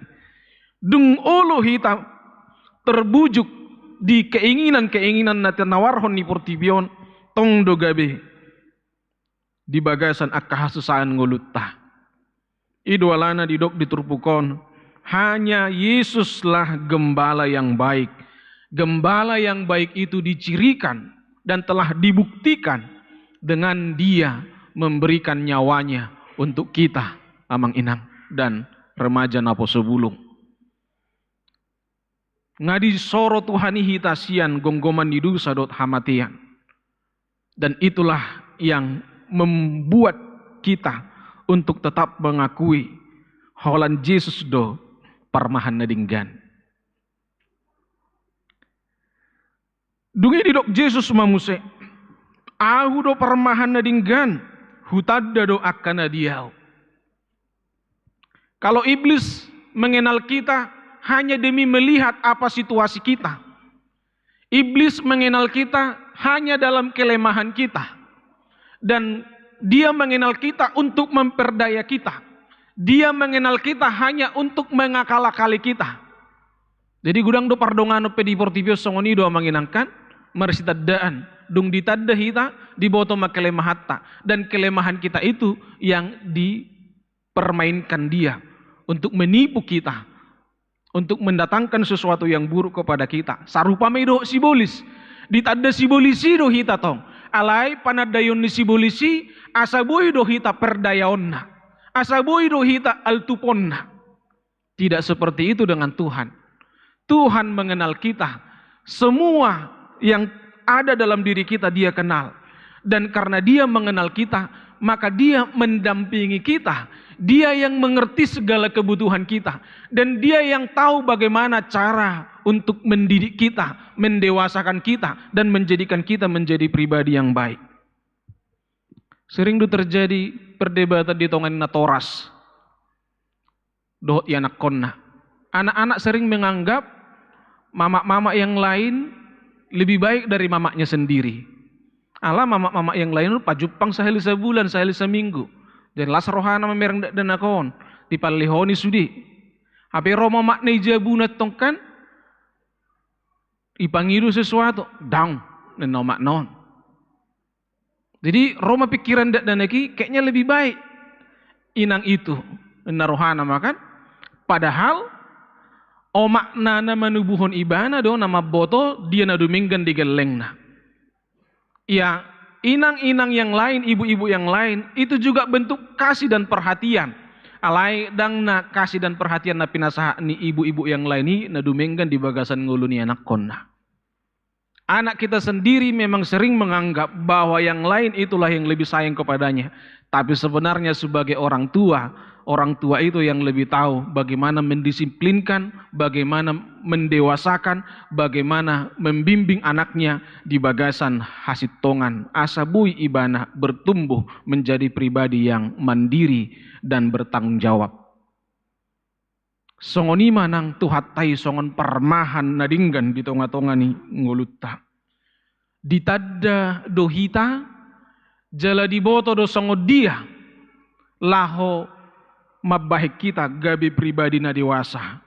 Dung olo hita terbujuk di keinginan-keinginan na tinawarhon ni portibi on, tong do gabe di bagasan angka hasusaan ngolunta. I do alana didok di turpuk on, hanya Yesuslah gembala yang baik. Gembala yang baik itu dicirikan dan telah dibuktikan dengan Dia memberikan nyawanya untuk kita, amang inang dan remaja naposo bulung. Nga disoro Tuhan i hita sian gomgoman ni dosa dohot hamatean. Dan itulah yang membuat kita untuk tetap mengakui holan Jesus do parmahan na denggan. Dung i didok Jesus ma muse, ahu do parmahan na denggan, hutanda do angka na di ahu. Kalau iblis mengenal kita hanya demi melihat apa situasi kita. Iblis mengenal kita hanya dalam kelemahan kita. Dan dia mengenal kita untuk memperdaya kita. Dia mengenal kita hanya untuk mengakal-akali kita. Jadi godang do pardonganon pe di portibi on, songon i do amang inang kan, marsitandaan, dung ditanda hita, diboto ma kelemahanta, dan kelemahan kita itu yang dipermainkan dia untuk menipu kita, untuk mendatangkan sesuatu yang buruk kepada kita. Sarupa ma i dohot sibolis. Ditanda sibolis i do hita tong. Alai panandaion ni sibolis i, asa boi do hita perdayaonna. Asa boi do hita altuponna. Tidak seperti itu dengan Tuhan. Tuhan mengenal kita. Semua yang ada dalam diri kita, Dia kenal. Dan karena Dia mengenal kita, maka Dia mendampingi kita. Dia yang mengerti segala kebutuhan kita. Dan Dia yang tahu bagaimana cara untuk mendidik kita, mendewasakan kita, dan menjadikan kita menjadi pribadi yang baik. Sering do terjadi perdebatan di tonga ni natoras dohot ianakhonna. Anak-anak sering menganggap mamak-mamak yang lain lebih baik dari mamaknya sendiri. Ala mamak-mamak yang lain on pajumpang sahali sabulan, sahali saminggu. Jadi las rohana mamereng dakdanak on, dipallehoni sude. Hape ro mamakna i jabuna tong kan, ipangido sesuatu, daong, ninna omakna on. Jadi ro ma pikiran dakdanak i, kayaknya lebih baik inang itu, ninna rohana ma kan. Padahal omakna na manubuhon ibana do na mamboto dia na dumenggan di gellengna. Ia, inang-inang yang lain, ibu-ibu yang lain, itu juga bentuk kasih dan perhatian. Alai ndang na kasih dan perhatian na pinasahat ni ibu-ibu yang lain i na dumenggan di bagasan ngolu ni anakhonna. Anak kita sendiri memang sering menganggap bahwa yang lain itulah yang lebih sayang kepadanya. Tapi sebenarnya sebagai orang tua, orang tua itu yang lebih tahu bagaimana mendisiplinkan, bagaimana mendewasakan, bagaimana membimbing anaknya di bagasan hasintongan, asa boi ibana bertumbuh menjadi pribadi yang mandiri dan bertanggung jawab. Songon i ma nang Tuhanta i songon parmahan na denggan di tonga-tonga ni ngolunta. Ditanda do hita, jala diboto do songon dia, laho mambahen hita gabe pribadi na dewasa,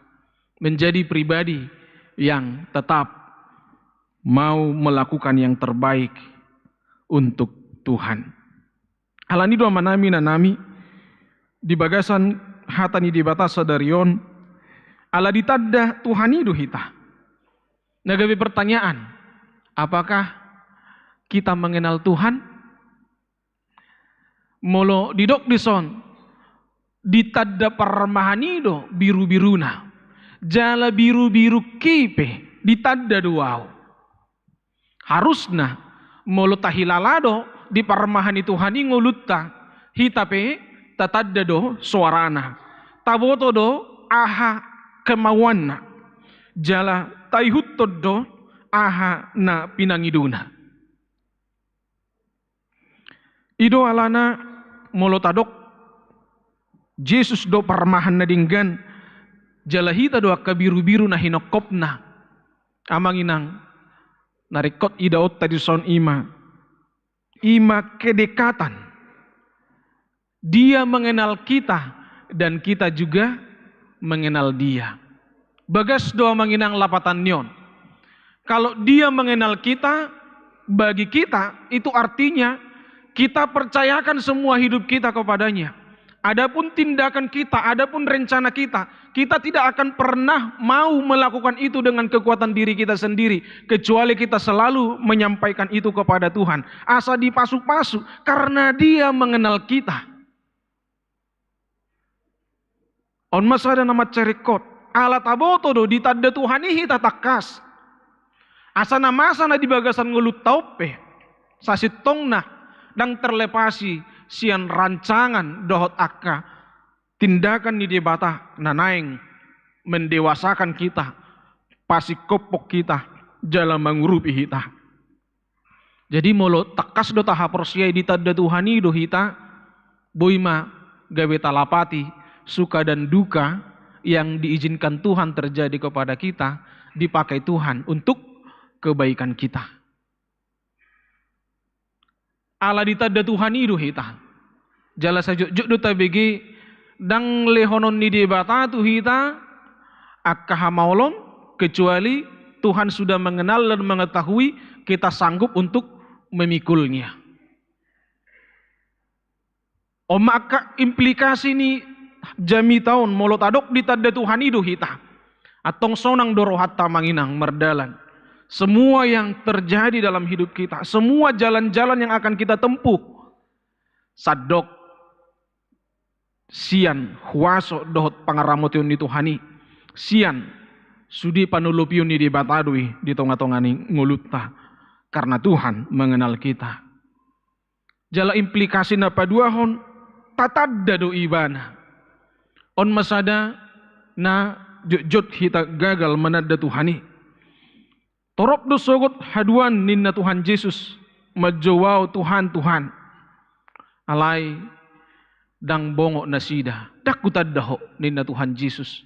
menjadi pribadi yang tetap mau melakukan yang terbaik untuk Tuhan. Alani do amanami, inanami, di bagasan hata ni Debata sadari on, ala ditanda Tuhan i do hita. Na gabe pertanyaan, apakah kita mengenal Tuhan? Molo didok dison, ditanda parmahan i do biru-biruna. Jala biru-birungki pe ditanda do ahu. Harusna, molo tahilala do di parmahan ni Tuhan i ngolunta, hita pe tatanda do soarana, taboto do aha kemauanna, jala taihuthon do aha na pinangidona. I do alana molo tadok Jesus do parmahan na denggan, jala hita do angka biru-biru na hinongkopna. Amang inang, na ringkot idaonta dison i ma, i ma kedekatan. Dia mengenal kita dan kita juga mengenal Dia. Bagas do amang inang lapatan ni on. Kalau Dia mengenal kita, bagi kita itu artinya kita percayakan semua hidup kita kepada-Nya. Adapun tindakan kita, adapun rencana kita, kita tidak akan pernah mau melakukan itu dengan kekuatan diri kita sendiri, kecuali kita selalu menyampaikan itu kepada Tuhan. Asa dipasu-pasu, karena Dia mengenal kita. On ma sada na mansai ringkot, ala taboto do ditanda Tuhan i hita tangkas. Asa na masa na di bagasan ngolunta on pe, sasintongna, ndang terlepasi sian rancangan dohot angka tindakan ni Debata na naeng mendewasakan hita, pasingkophon hita, jala mangurupi hita. Jadi molo tangkas do tahaporseai ditanda Tuhan i do hita, boi ma gabe talapati suka dan duka yang diizinkan Tuhan terjadi kepada kita, dipakai Tuhan untuk kebaikan kita. Ala ditanda Tuhan i do hita. Jala sajotjot do tabege Ndang lehonon ni Debata tu hita angka hamaolon, kecuali Tuhan sudah mengenal dan mengetahui kita sanggup untuk memikulnya. On ma angka implikasi ni jamita on, molo tadok ditanda Tuhan i do hita. Antong sonang do rohanta, amang inang, mardalan. Semua yang terjadi dalam hidup kita, semua jalan-jalan yang akan kita tempuh, sandok sian huaso dohot pangaramotion ni Tuhan i, sian sude panolopion ni Debata do i di tonga-tonga ni ngolunta, karena Tuhan mengenal kita. Jala implikasi na paduahon, tatanda do ibana. On ma sada na jotjot hita gagal mananda Tuhan i. Torop do sogot haduan ninna Tuhan Jesus, manjou ahu Tuhan, Tuhan. Alai ndang bongot nasida, ndang hutanda ho ninna Tuhan Jesus.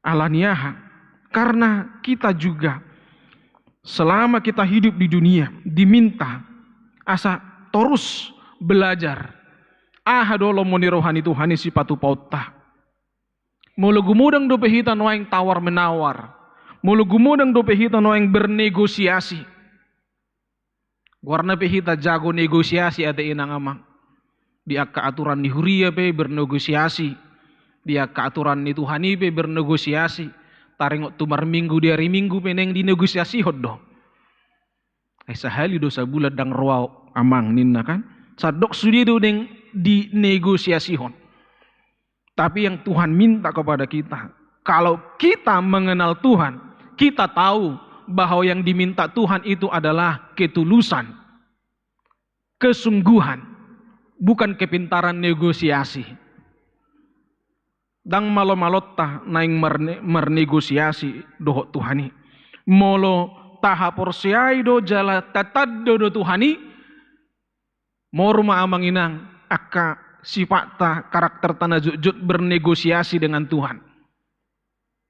Ala ni aha? Karena kita juga, selama kita hidup di dunia, diminta asa torus belajar aha do lomo ni roha ni Tuhan i sipatupaonta. Molo gumodang dope hita nuaeng tawar-menawar, molo gumodang dope hita nuaeng bernegosiasi. Goarna pe hita jago negosiasi ate inang amang. Di angka aturan ni huria pe bernegosiasi, di angka aturan ni Tuhan i pe bernegosiasi. Taringot tu marminggu di ari Minggu pe naeng dinegosiasihon do. Ai sahali do sabulan ndang ro ahu, amang, ninna kan. Sandok sude do naeng dinegosiasihon. Tapi yang Tuhan minta kepada kita, kalau kita mengenal Tuhan, kita tahu bahwa yang diminta Tuhan itu adalah ketulusan, kesungguhan, bukan kepintaran negosiasi. Ndang malo-malonta naeng marne-, marnegosiasi dohot Tuhan i. Molo tahaporseai do jala tatanda do Tuhan i, moru ma, amang inang, angka sipatta, karakterta na jotjot bernegosiasi dengan Tuhan.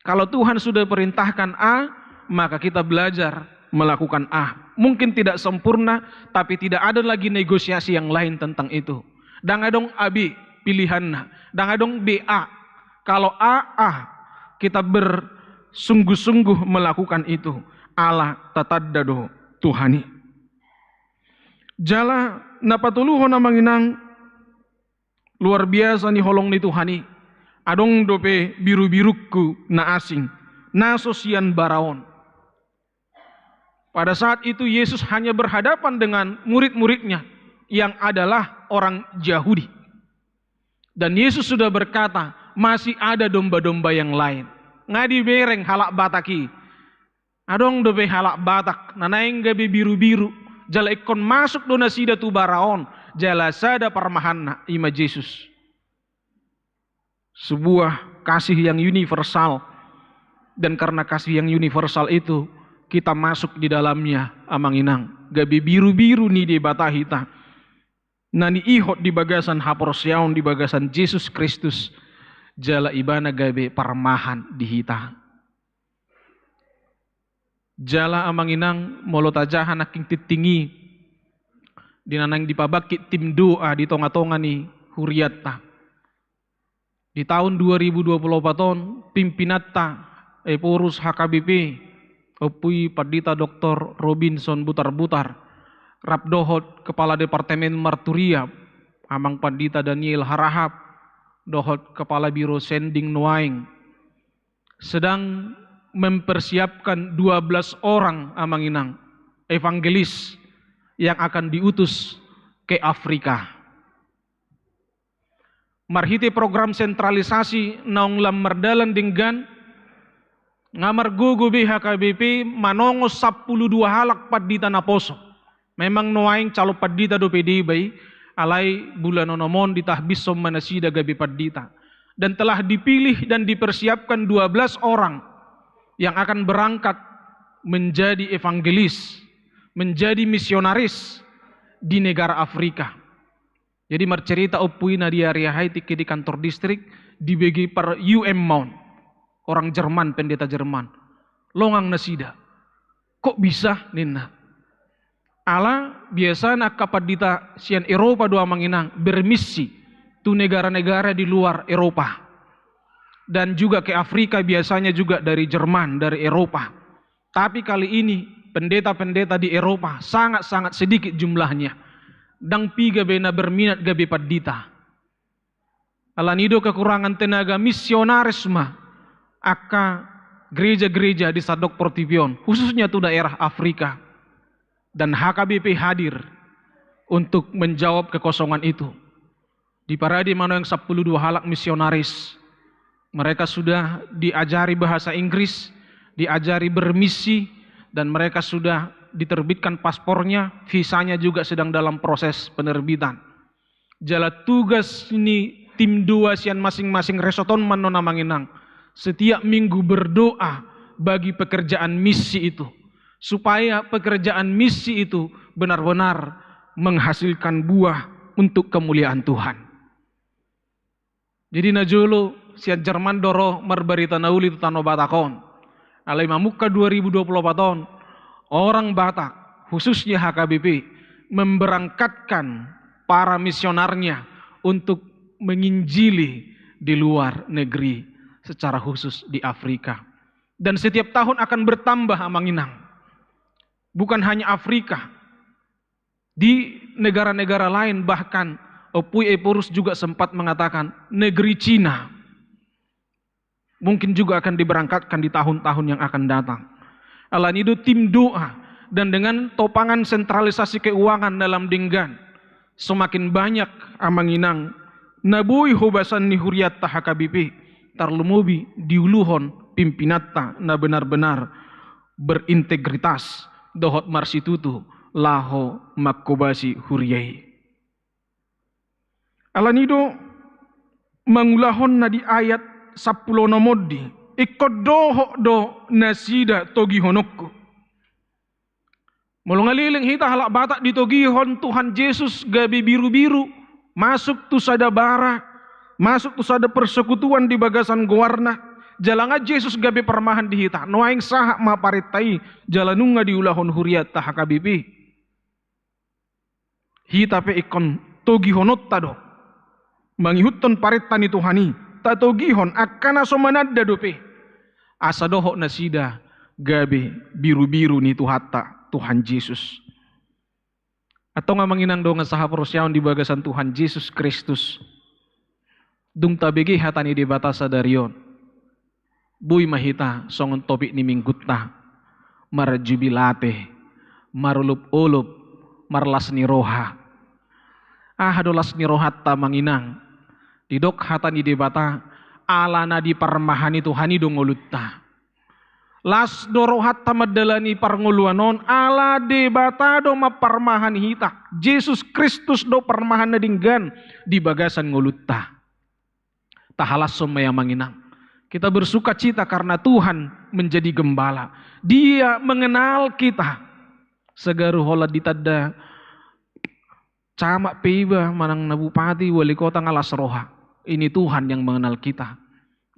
Kalau Tuhan sudah perintahkan A, maka kita belajar melakukan A. Mungkin tidak sempurna, tapi tidak ada lagi negosiasi yang lain tentang itu. Ndang adong A B pilihanna, ndang adong B A. Kalau A, A, kita bersungguh-sungguh melakukan itu, ala tatanda do Tuhan i. Jala na patoluhon, amang inang, luar biasa ni holong ni Tuhan i. Adong dope birubirungku na asing, na so sian bara on. Pada saat itu Yesus hanya berhadapan dengan murid-muridnya yang adalah orang Yahudi. Dan Yesus sudah berkata, masih ada domba-domba yang lain. Nga dibereng halak Batak i. Adong dope halak Batak na naeng gabe birubiru, jala ingkon masuk do nasida tu bara on, jala sada parmahanna, i ma Jesus. Sebuah kasih yang universal. Dan karena kasih yang universal itu, kita masuk di dalamnya, amang inang. Gabe birubiru ni Debata hita. Na niihot di bagasan haporseaon di bagasan Jesus Kristus, jala ibana gabe parmahan di hita. Jala, amang inang, molo tajaha nangkin tingting i, di na naeng dipabangkit tim doa di tonga-tonga ni huriatta. Di taon dua ribu dua puluh opat on, pimpinanta, Ephorus H K B P, Ompu i Pandita Doktor Robinson Butarbutar, rap dohot Kepala Departemen Marturia, Amang Pandita Daniel Harahap, dohot Kepala Biro Sending nuaeng, sedang mempersiapkan dua belas orang, amang inang, evangelis yang akan diutus ke Afrika. Marhite program sentralisasi naung lam mardalan denggan, nga margogo be H K B P manongos sampulu dua halak pandita naposo. Memang nuaeng calon pandita dope deba i, alai bulan onom on ditahbishon ma nasida gabe pandita. Dan telah dipilih dan dipersiapkan dua belas orang yang akan berangkat menjadi evangelis, menjadi misionaris di negara Afrika. Jadi marcerita ompu i na di ari ahai tingki di kantor distrik, dibege par U M ma on. Orang Jerman, pendeta Jerman. Longang nasida. Kok bisa? Ninna. Ala biasana angka pandita sian Eropa do, amang inang, bermisi. tu negara-negara di luar Eropa. Dan juga ke Afrika, biasanya juga dari Jerman, dari Eropa. Tapi kali ini pendeta-pendeta di Eropa sangat-sangat sedikit jumlahnya. Ndang piga be na berminat gabe pandita. Alani do kekurangan tenaga misionaris ma angka gereja-gereja di sandok portibi on, khususnya tu daerah Afrika. Dan H K B P hadir untuk menjawab kekosongan itu. Di Parade manoeng sampulu dua halak misionaris. Mereka sudah diajari bahasa Inggris, diajari bermisi, dan mereka sudah diterbitkan paspornya, visanya juga sedang dalam proses penerbitan. Jala tugas ni tim dua sian masing-masing resort on ma annon, amang inang, setiap minggu berdoa bagi pekerjaan misi itu, supaya pekerjaan misi itu benar-benar menghasilkan buah untuk kemuliaan Tuhan. Jadi najolo sian Jerman do ro marbarita na uli tu Tano Batak on. Alai mamungka dua ribu dua puluh opat on, orang Batak, khususnya H K B P, memberangkatkan para misionarnya untuk menginjili di luar negeri, secara khusus di Afrika. Dan setiap tahun akan bertambah, amang inang. Bukan hanya Afrika, di negara-negara lain, bahkan Ompui Ephorus juga sempat mengatakan negeri Cina mungkin juga akan diberangkatkan di tahun-tahun yang akan datang. Alani do tim doa, dan dengan topangan sentralisasi keuangan na lam denggan, semakin banyak, amang inang, na boi hobasan ni hurianta H K B P, tarlumobi diuluhon pimpinanta na benar-benar berintegritas dohot marsitutu laho manghobasi huria i. Alani do mangulahonna di ayat sampulu onom on di, ingkon dohot do nasida togihononku. Molo nga leleng hita halak Batak ditogihon Tuhan Jesus gabe birubiru, masuk tu sada bara, masuk tu sada persekutuan di bagasan goarna, jala nga Jesus gabe parmahan di hita, nuaeng sahat ma parenta i, jala nunga diulahon hurianta H K B P. Hita pe ingkon togihononta do, mangihuthon parenta ni Tuhan i, tatogihon angka na so mananda dope, asa dohot nasida gabe birubiru ni Tuhanta, Tuhan Jesus. Antong, amang inang dongan sahaporseaon di bagasan Tuhan Jesus Kristus, dung tabege hata ni Debata sadari on, boi ma hita songon topik ni minggunta, marjubilate, marolopolop, marlas ni roha. Aha do las ni rohanta, amang inang? Didok hata ni Debata, ala na diparmahani Tuhan i do ngolunta. Las do rohanta mandalani parngoluan on, ala Debata do mamparmahani hita. Jesus Kristus do parmahan na denggan di bagasan ngolunta. Tahalashon ma i, amang inang. Kita bersukacita karena Tuhan menjadi gembala. Dia mengenal kita. Sagaru holan ditanda camat pe iba, manang na bupati, wali kota, nga las roha. Ini Tuhan yang mengenal kita.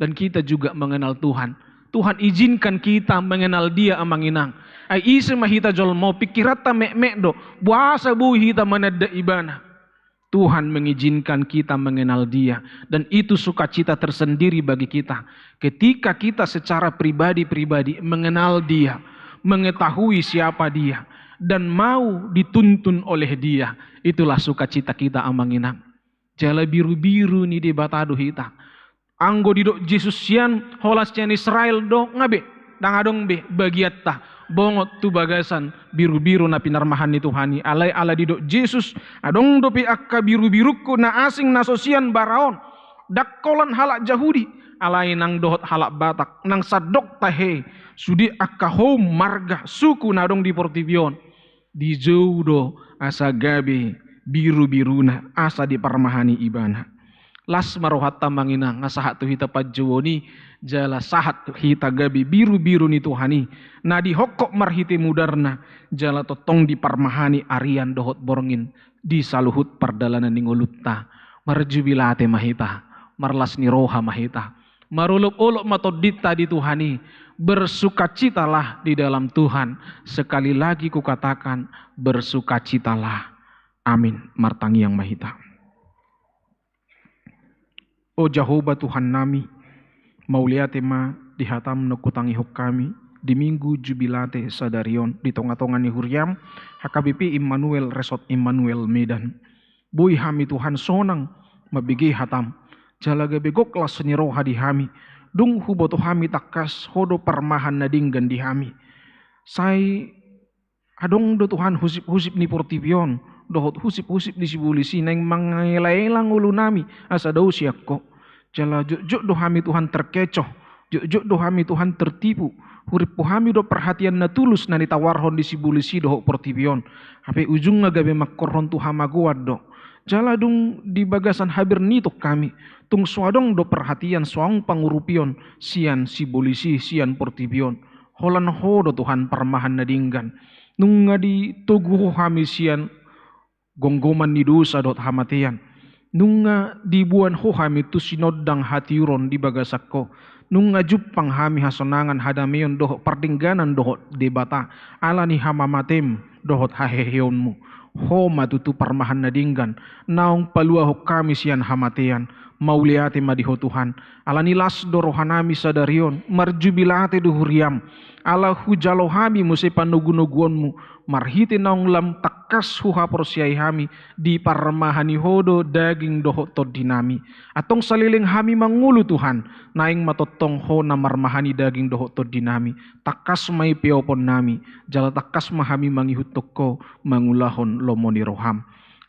Dan kita juga mengenal Tuhan. Tuhan izinkan kita mengenal Dia, amang inang. Ai ise ma hita jolma on, pingkiranta metmet do, boasa boi hita mananda Ibana. Tuhan mengizinkan kita mengenal Dia, dan itu sukacita tersendiri bagi kita. Ketika kita secara pribadi-pribadi mengenal Dia, mengetahui siapa Dia, dan mau dituntun oleh Dia, itulah sukacita kita, amang inang. Jala birubiru ni Debata do hita. Anggo didok Jesus sian, holan sian Israel do, nga be, ndang adong be bagianta bongot tu bagasan birubiru na pinarmahan ni Tuhan i. Alai ala didok Jesus, adong dope angka birubirungku na asing na so sian bara on, ndang holan halak Jahudi, alai nang dohot halak Batak, nang sandok tahe, sude angka houm, marga, suku na adong di portibi on. Dijou do asa gabe birubiruna, asa diparmahani Ibana. Las ma rohanta, amang inang, nga sahat tu hita panjouon i, jala sahat tu hita gabe birubiru ni Tuhan i, na dihophop marhite mudarna, jala tongtong diparmahani arian dohot borngin di saluhut pardalanan ni ngolunta. Marjubilate ma hita, marlas ni roha ma hita. Marolopolop ma tondinta di Tuhan i, bersukacitalah di dalam Tuhan. Sekali lagi kukatakan, bersukacitalah. Amin. Martangiang ma hita. O Jahowa Tuhan nami, mauliate ma di hatam naung hutangihon hami di Minggu Jubilate sadari on di tonga-tonga ni huriam, H K B P Immanuel, Resort Immanuel Medan. Boi hami Tuhan sonang mambege hatam, jala gabe gok las ni roha di hami, dung huboto hami tangkas Ho do parmahan na denggan di hami. Sai adong do Tuhan husip-husip ni portibi on, dohot husip-husip ni sibolis i naeng mangela-ela ngolu nami asa dao sian Ho. Jala jotjot do hami Tuhan terkecoh, jotjot do hami Tuhan tertipu, hurimpu hami do parhatian na tulus na nitawarhon ni sibolis i dohot portibi on. Hape ujungna gabe mangkorhon tu hamagoan do. Jala dung di bagasan haberniton hami, tung so adong do parhatian, so adong pangurupion sian sibolis i, sian portibi on. Holan Ho do Tuhan parmahan na denggan. Nunga ditogu Ho hami sian gomgoman ni dosa dohot hamatean. Nunga diboan Ho hami tu sinondang hatiuron di bagasan Ho. Nunga jumpang hami hasonangan, hadameon dohot pardengganan dohot Debata, ala ni hamamataem dohot haheheonmu. Ho ma tutu parmahan na denggan, naung paluahon hami sian hamatean. Mauliate ma di Ho Tuhan. Ala ni las do roha nami sadari on, marjubilate do huriam. Ala hujalo hami muse panogunoguonmu, marhite naung lam tangkas huhaporseai hami, diparmahani Ho do daging dohot tondi nami. Antong saleleng hami mangolu Tuhan, naeng ma tongtong Ho na marmahani daging dohot tondi nami. Tangkas ma i peopon nami, jala tangkas ma hami mangihuthon Ho mangulahon lomo ni roham.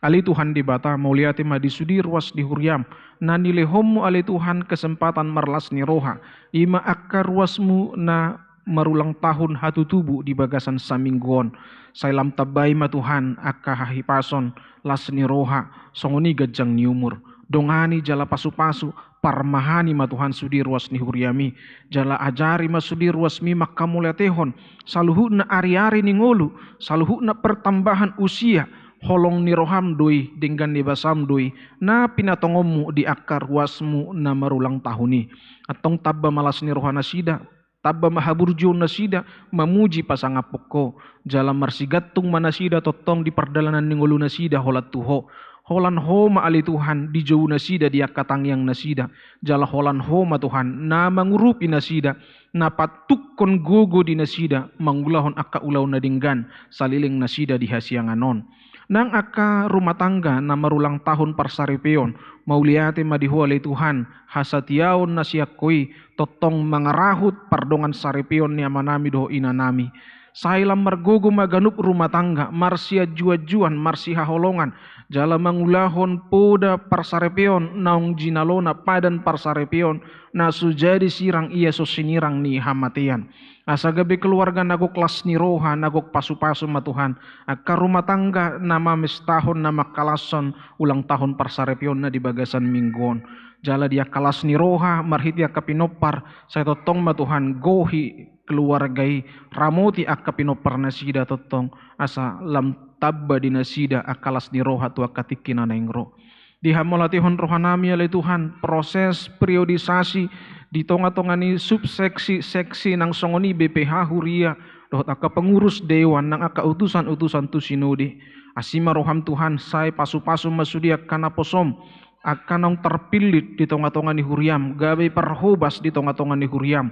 Ale Tuhan Debata, mauliate ma di sude ruas ni huriam, na nilehonmu ale Tuhan kesempatan marlas ni roha, i ma angka ruasmu na marulang tahun hatutubu di bagasan saminggu on. Sai lam tambai ma Tuhan angka hahipason, las ni roha, songon i ganjang ni umur. Dongani jala pasupasu, parmahani ma Tuhan sude ruas ni huriam i, jala ajari ma sude ruasmi mangkamauliatehon saluhutna ariari ni ngolu, saluhutna pertambahan usia, holong ni roham do i, denggan ni basam do i, na pinatongonmu di angka ruasmu na marulang tahun i. Antong tamba ma las ni roha nasida, tamba ma haburjuon nasida, mamuji pasangaphon Ho, jala marsigantung ma nasida tongtong di pardalanan ni ngolu nasida holan tu Ho. Holan Ho ma ale Tuhan, dijou nasida di angka tangiang nasida, jala holan Ho ma Tuhan, na mangurupi nasida, na patungkon gogo di nasida, mangulahon angka ulaon na denggan, saleleng nasida di hasiangan on. Nang angka rumah tangga na marulang tahun parsaripeon, mauliate ma di Ho ale Tuhan, hasatiaon na sian Ho i, tongtong mangarahut pardongan saripeon ni amanami dohot inanami. Sai lam margogo ma ganup rumah tangga, marsianjuanjuan, marsihaholongan, jala mangulahon poda parsaripeon naung jinalona padan parsaripeon, na so jadi sirang ia so sinirang ni hamatean. Asa gabe keluarga na gok las ni roha, na gok pasupasu ma Tuhan, angka rumah tangga na mamestahon, na mangkalashon ulang tahun parsaripeonna di bagasan minggu on. Jala di angka las ni roha, marhite angka pinompar, sai tongtong ma Tuhan gohi keluarga i, ramoti angka pinompar nasida tongtong, asa lam tamba di nasida angka las ni roha tu angka tingki na naeng ro. Dihamauliatehon rohanami ale Tuhan, proses periodisasi di tonga-tonga ni subseksi-seksi nang songon i B P H huria, dohot angka pengurus dewan nang angka utusan-utusan tu sinode. Asi ma roham Tuhan, sai pasu-pasu ma sude angka naposom, angka naung terpillit di tonga-tonga ni huriam, gabe parhobas di tonga-tonga ni huriam,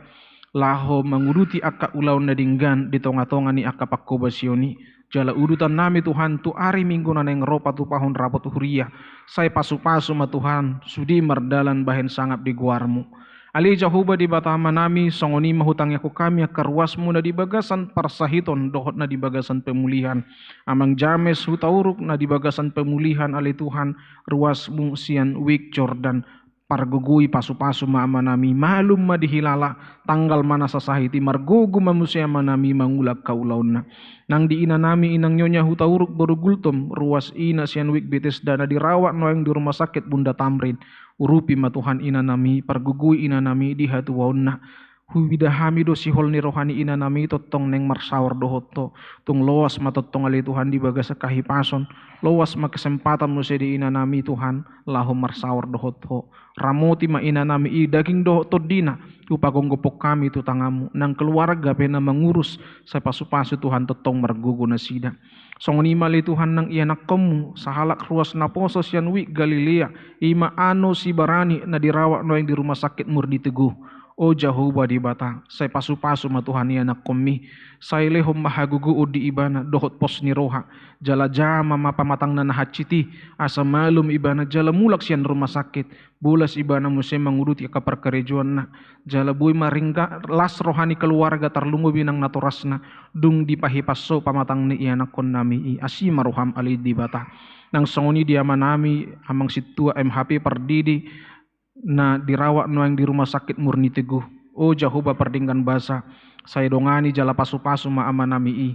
laho manguduti angka ulaon na denggan di tonga-tonga ni angka panghobasion i. Jala udutannami Tuhan tu ari Minggu na naeng ro patupahon rapot huria, sai pasu-pasu ma Tuhan sude mardalan bahen sangap di goarmu. Ale Jahowa Debata Amanami, songon i ma hutangiangkon hami angka ruasmu na di bagasan parsahiton dohot na di bagasan pemulihan. Amang James Hutauruk na di bagasan pemulihan ale Tuhan, ruasmu sian Wake Jordan. Pargogoi, pasu-pasu ma amanami, malum ma dihilala, tanggal ma na sasahit i, margogo ma muse amanami mangula angka ulaonna. Nang di inanami inang Nyonya Hutauruk boru Gultom, ruas ina sian Wake Bethesda na dirawat nuaeng di rumah sakit Bunda Tamrin. Urupi ma Tuhan inanami, pargogoi inanami di hatuaonna. Huida hami do sihol ni roha ni inanami tongtong naeng marsaor dohot Ho. Tung loas ma tongtong ale Tuhan di bagasan hahipason, loas ma kesempatan muse di inanami Tuhan, laho marsaor dohot Ho. Ramoti ma inanami i daging dohot tondina, hupagomgophon hami tu tanganmu, nang keluarga pe na mangurus, sai pasupasu Tuhan tongtong margogo nasida. Songon i ma ale Tuhan nang ianakkonmu, sahalak ruas naposo sian Wik Galilea, i ma Ano si Barani na dirawat nuaeng di rumah sakit Murni Teguh. O Jahowa Debata, sai pasupasu ma Tuhan ianakkonmi, sai lehon ma hagogoon di ibana dohot pos ni roha, jala jama ma pamatangna na hansit i, asa malum ibana jala mulak sian rumah sakit, bolas ibana muse manguduti angka parkarejoanna, jala boi ma ringgas las roha ni keluarga tarlumobi nang natorasna, dung dipahipas Ho pamatang ni ianakkonnami i. Asi ma roham ale Debata. Nang songon i di amanami, amang sintua M H P Pardede, na dirawat nuaeng di rumah sakit Murni Teguh. O Jahowa pardenggan basa, sai dongani jala pasupasu ma amanami i.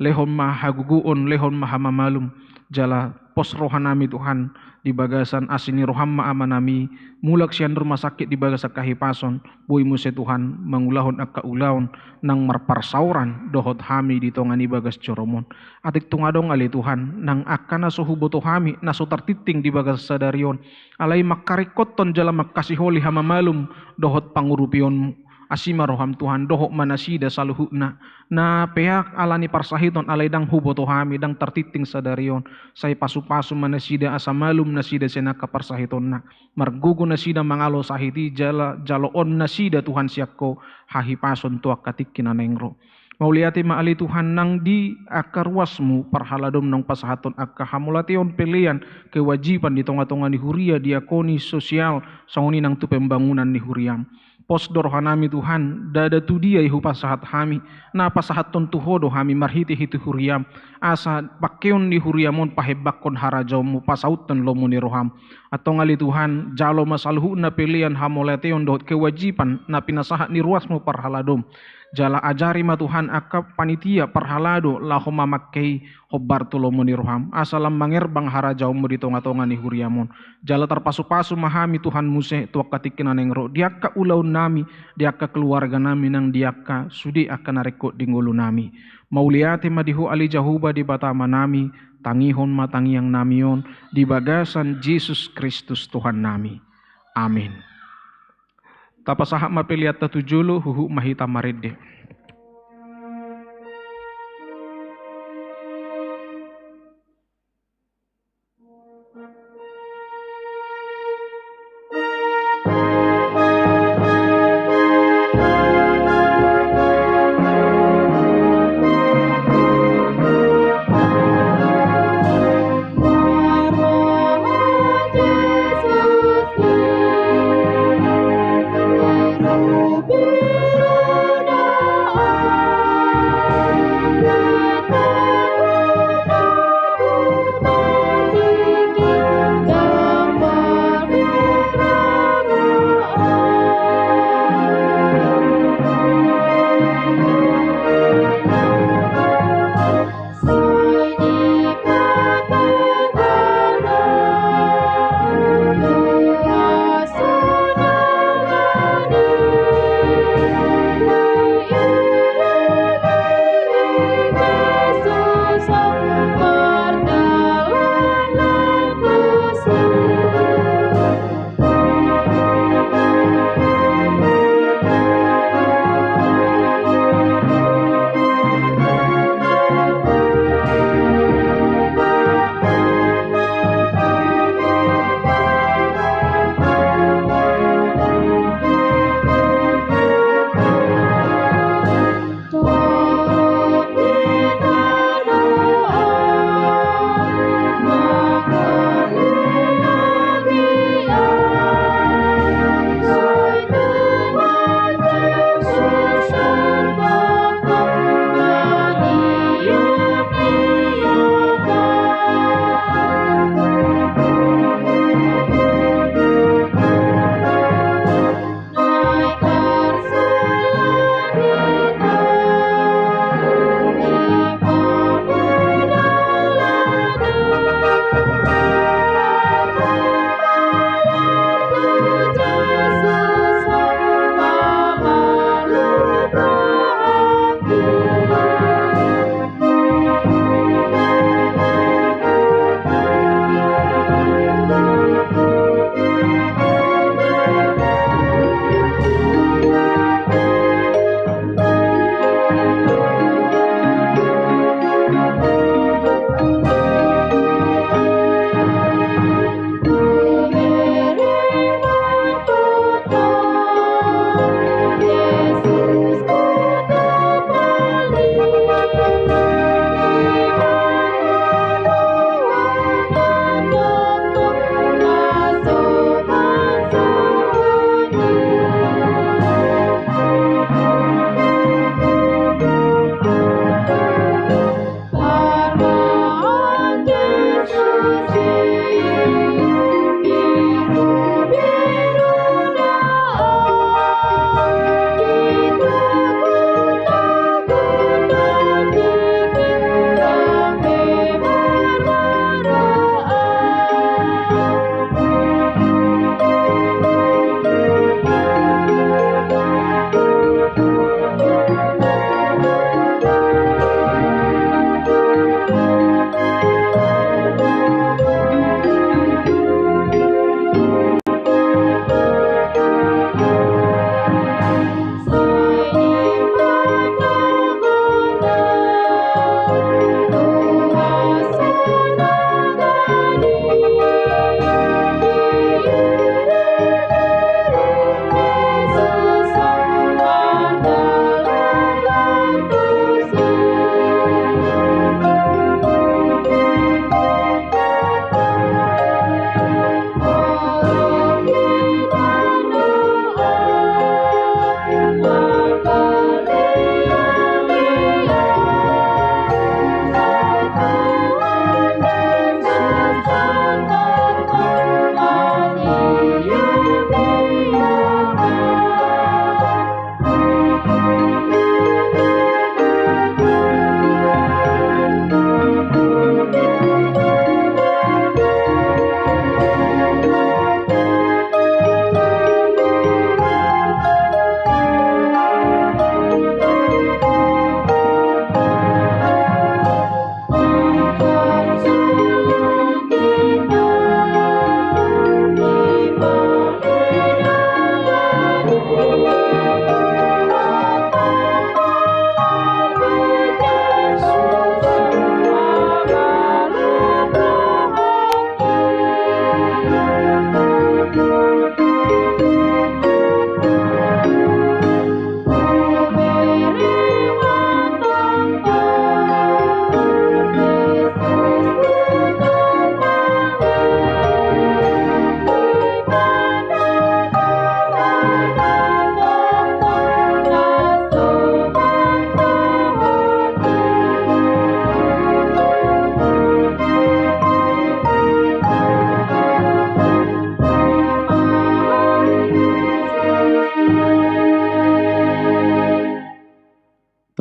Lehon ma hagogoon, lehon ma hamamalum, jala pos rohanami Tuhan, di bagasan asi ni roham ma amanami, mulak sian rumah sakit di bagasan hahipason, boi muse Tuhan, mangulahon angka ulaon, nang marparsaoran, dohot hami di tonga ni bagas joroMon. Atik tung adong ale Tuhan, nang angka na so huboto hami, na so tartingting di bagasan sadari on, alai mangkaringkothon jala mangkasiholi hamamalum, dohot pangurupionMu. Asi ma roham Tuhan, dohot ma nasida saluhutna. Na peak ala ni parsahiton alai ndang huboto hami, ndang tartingting sadari on. Sai pasupasu ma nasida asa malum nasida sian angka parsahitonna. Margogo nasida mangalo sahit i jala jaloon nasida Tuhan sian Ho hahipason tu angka tingki na naeng ro. Mauliate ma ale Tuhan nang di angka ruasMu parhaladoM naung pasahathon angka hamauliateon pelean kewajiban di tonga-tonga ni huria diakoni sosial songon i nang tu pembangunan ni huriaM. Pos do rohanami Tuhan, ndada tu dia i hupasahat hami, na pasahathon tu Ho do hami marhite-hite huriaM, asa pangkeon ni huriaM on pahembangkon harajaonMu pasauthon lomo ni rohaM. Antong ale Tuhan, jalo ma saluhutna pelean hamauliateon dohot kewajiban na pinasahat ni ruasMu parhaladoM. Jala ajari ma Tuhan angka panitia parhalado laho mamangke i hombar tu lomo ni rohaM, asa lam mangerbang harajaonMu di tonga-tonga ni huriaM on. Jala tarpasupasu ma hami Tuhan muse tu angka tingki na naeng ro, di angka ulaonnami, di angka keluarganami nang di angka sude angka na ringkot di ngolunami. Mauliate ma di Ho ale Jahowa Debata Amanami, tangihon ma tangiangnami on, di bagasan Jesus Kristus Tuhannami. Amin. Tapasahat ma peleanta tu jolo, huhut ma hita marende.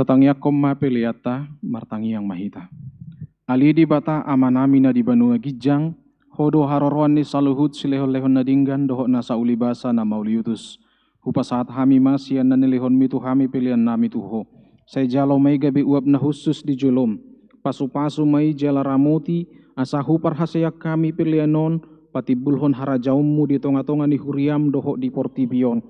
Tangiangkon ma peleanta, martangiang ma hita. Ale Debata Amanami na di banua ginjang, Ho do haroroan ni saluhut silehonlehon na denggan dohot na saulibasa na mauliutus. Hupasahat hami ma sian na nilehonmi tu hami peleannami tu Ho. Sai jalo ma i gabe uap na hushus di jolom. Pasupasu ma i jala ramoti, asa huparhaseang hami pelean on patimbulhon harajaonmu di tongatonga ni huriam dohot di portibi on.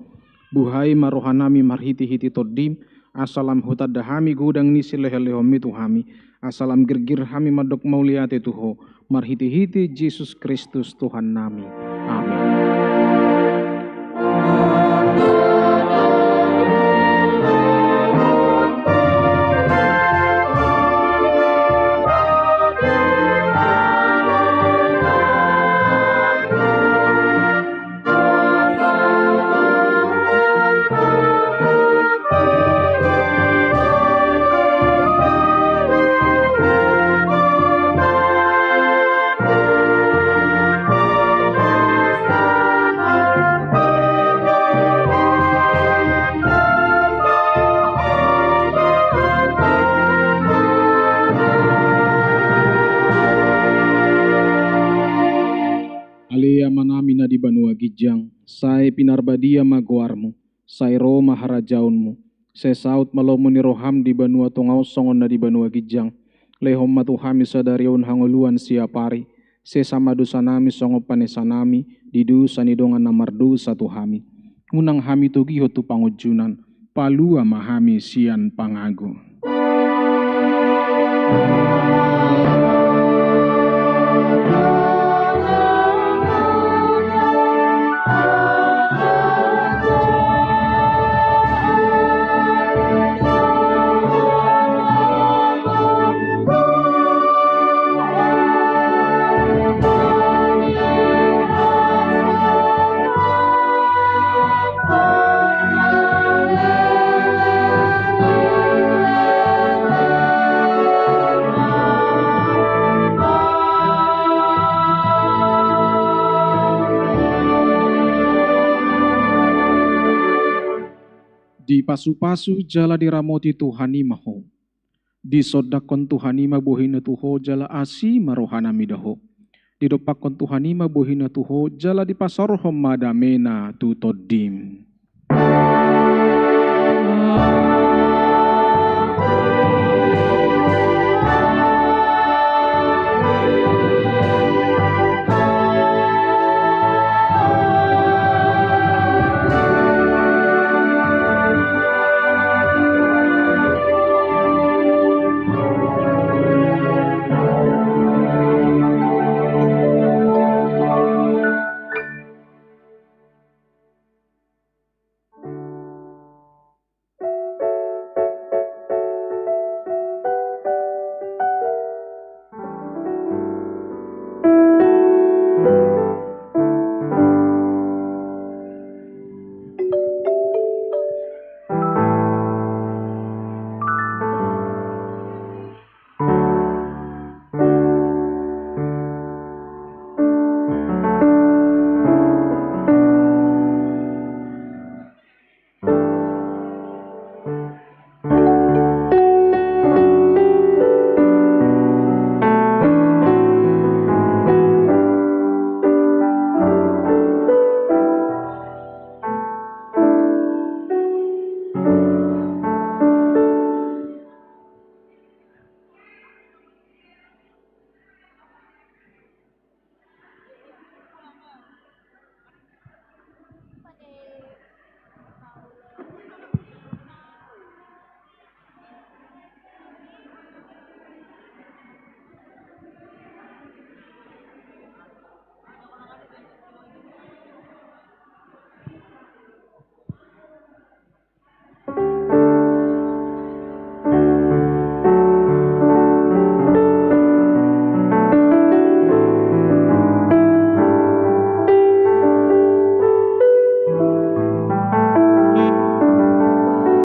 Buhai ma rohanami marhitehite Tondim, asa lam hutanda hami godang ni silehonlehonmi tu hami, asa lam girgir hami mandok mauliate tu Ho, marhitehite Jesus Kristus Tuhannami. Amin. Ale Amanami na di banua ginjang, sai pinarbadia ma goarmu, sai ro ma harajaonmu, sai saut ma lomo ni roham di banua tonga on songon na di banua ginjang. Lehon ma tu hami sadari on hangoluan siapari, sesa ma dosanami songon panesanami di dosa ni dongan na mardosa tu hami. Unang hami togihon tu pangunjunan, palua ma hami sian pangago. Dipasupasu jala diramoti Tuhan i ma ho. Disondangkon Tuhan i ma bohina tu ho jala asi ma rohana mida ho. Didompakkon Tuhan i ma bohina tu ho jala dipasaorhon ma damena tu tondim.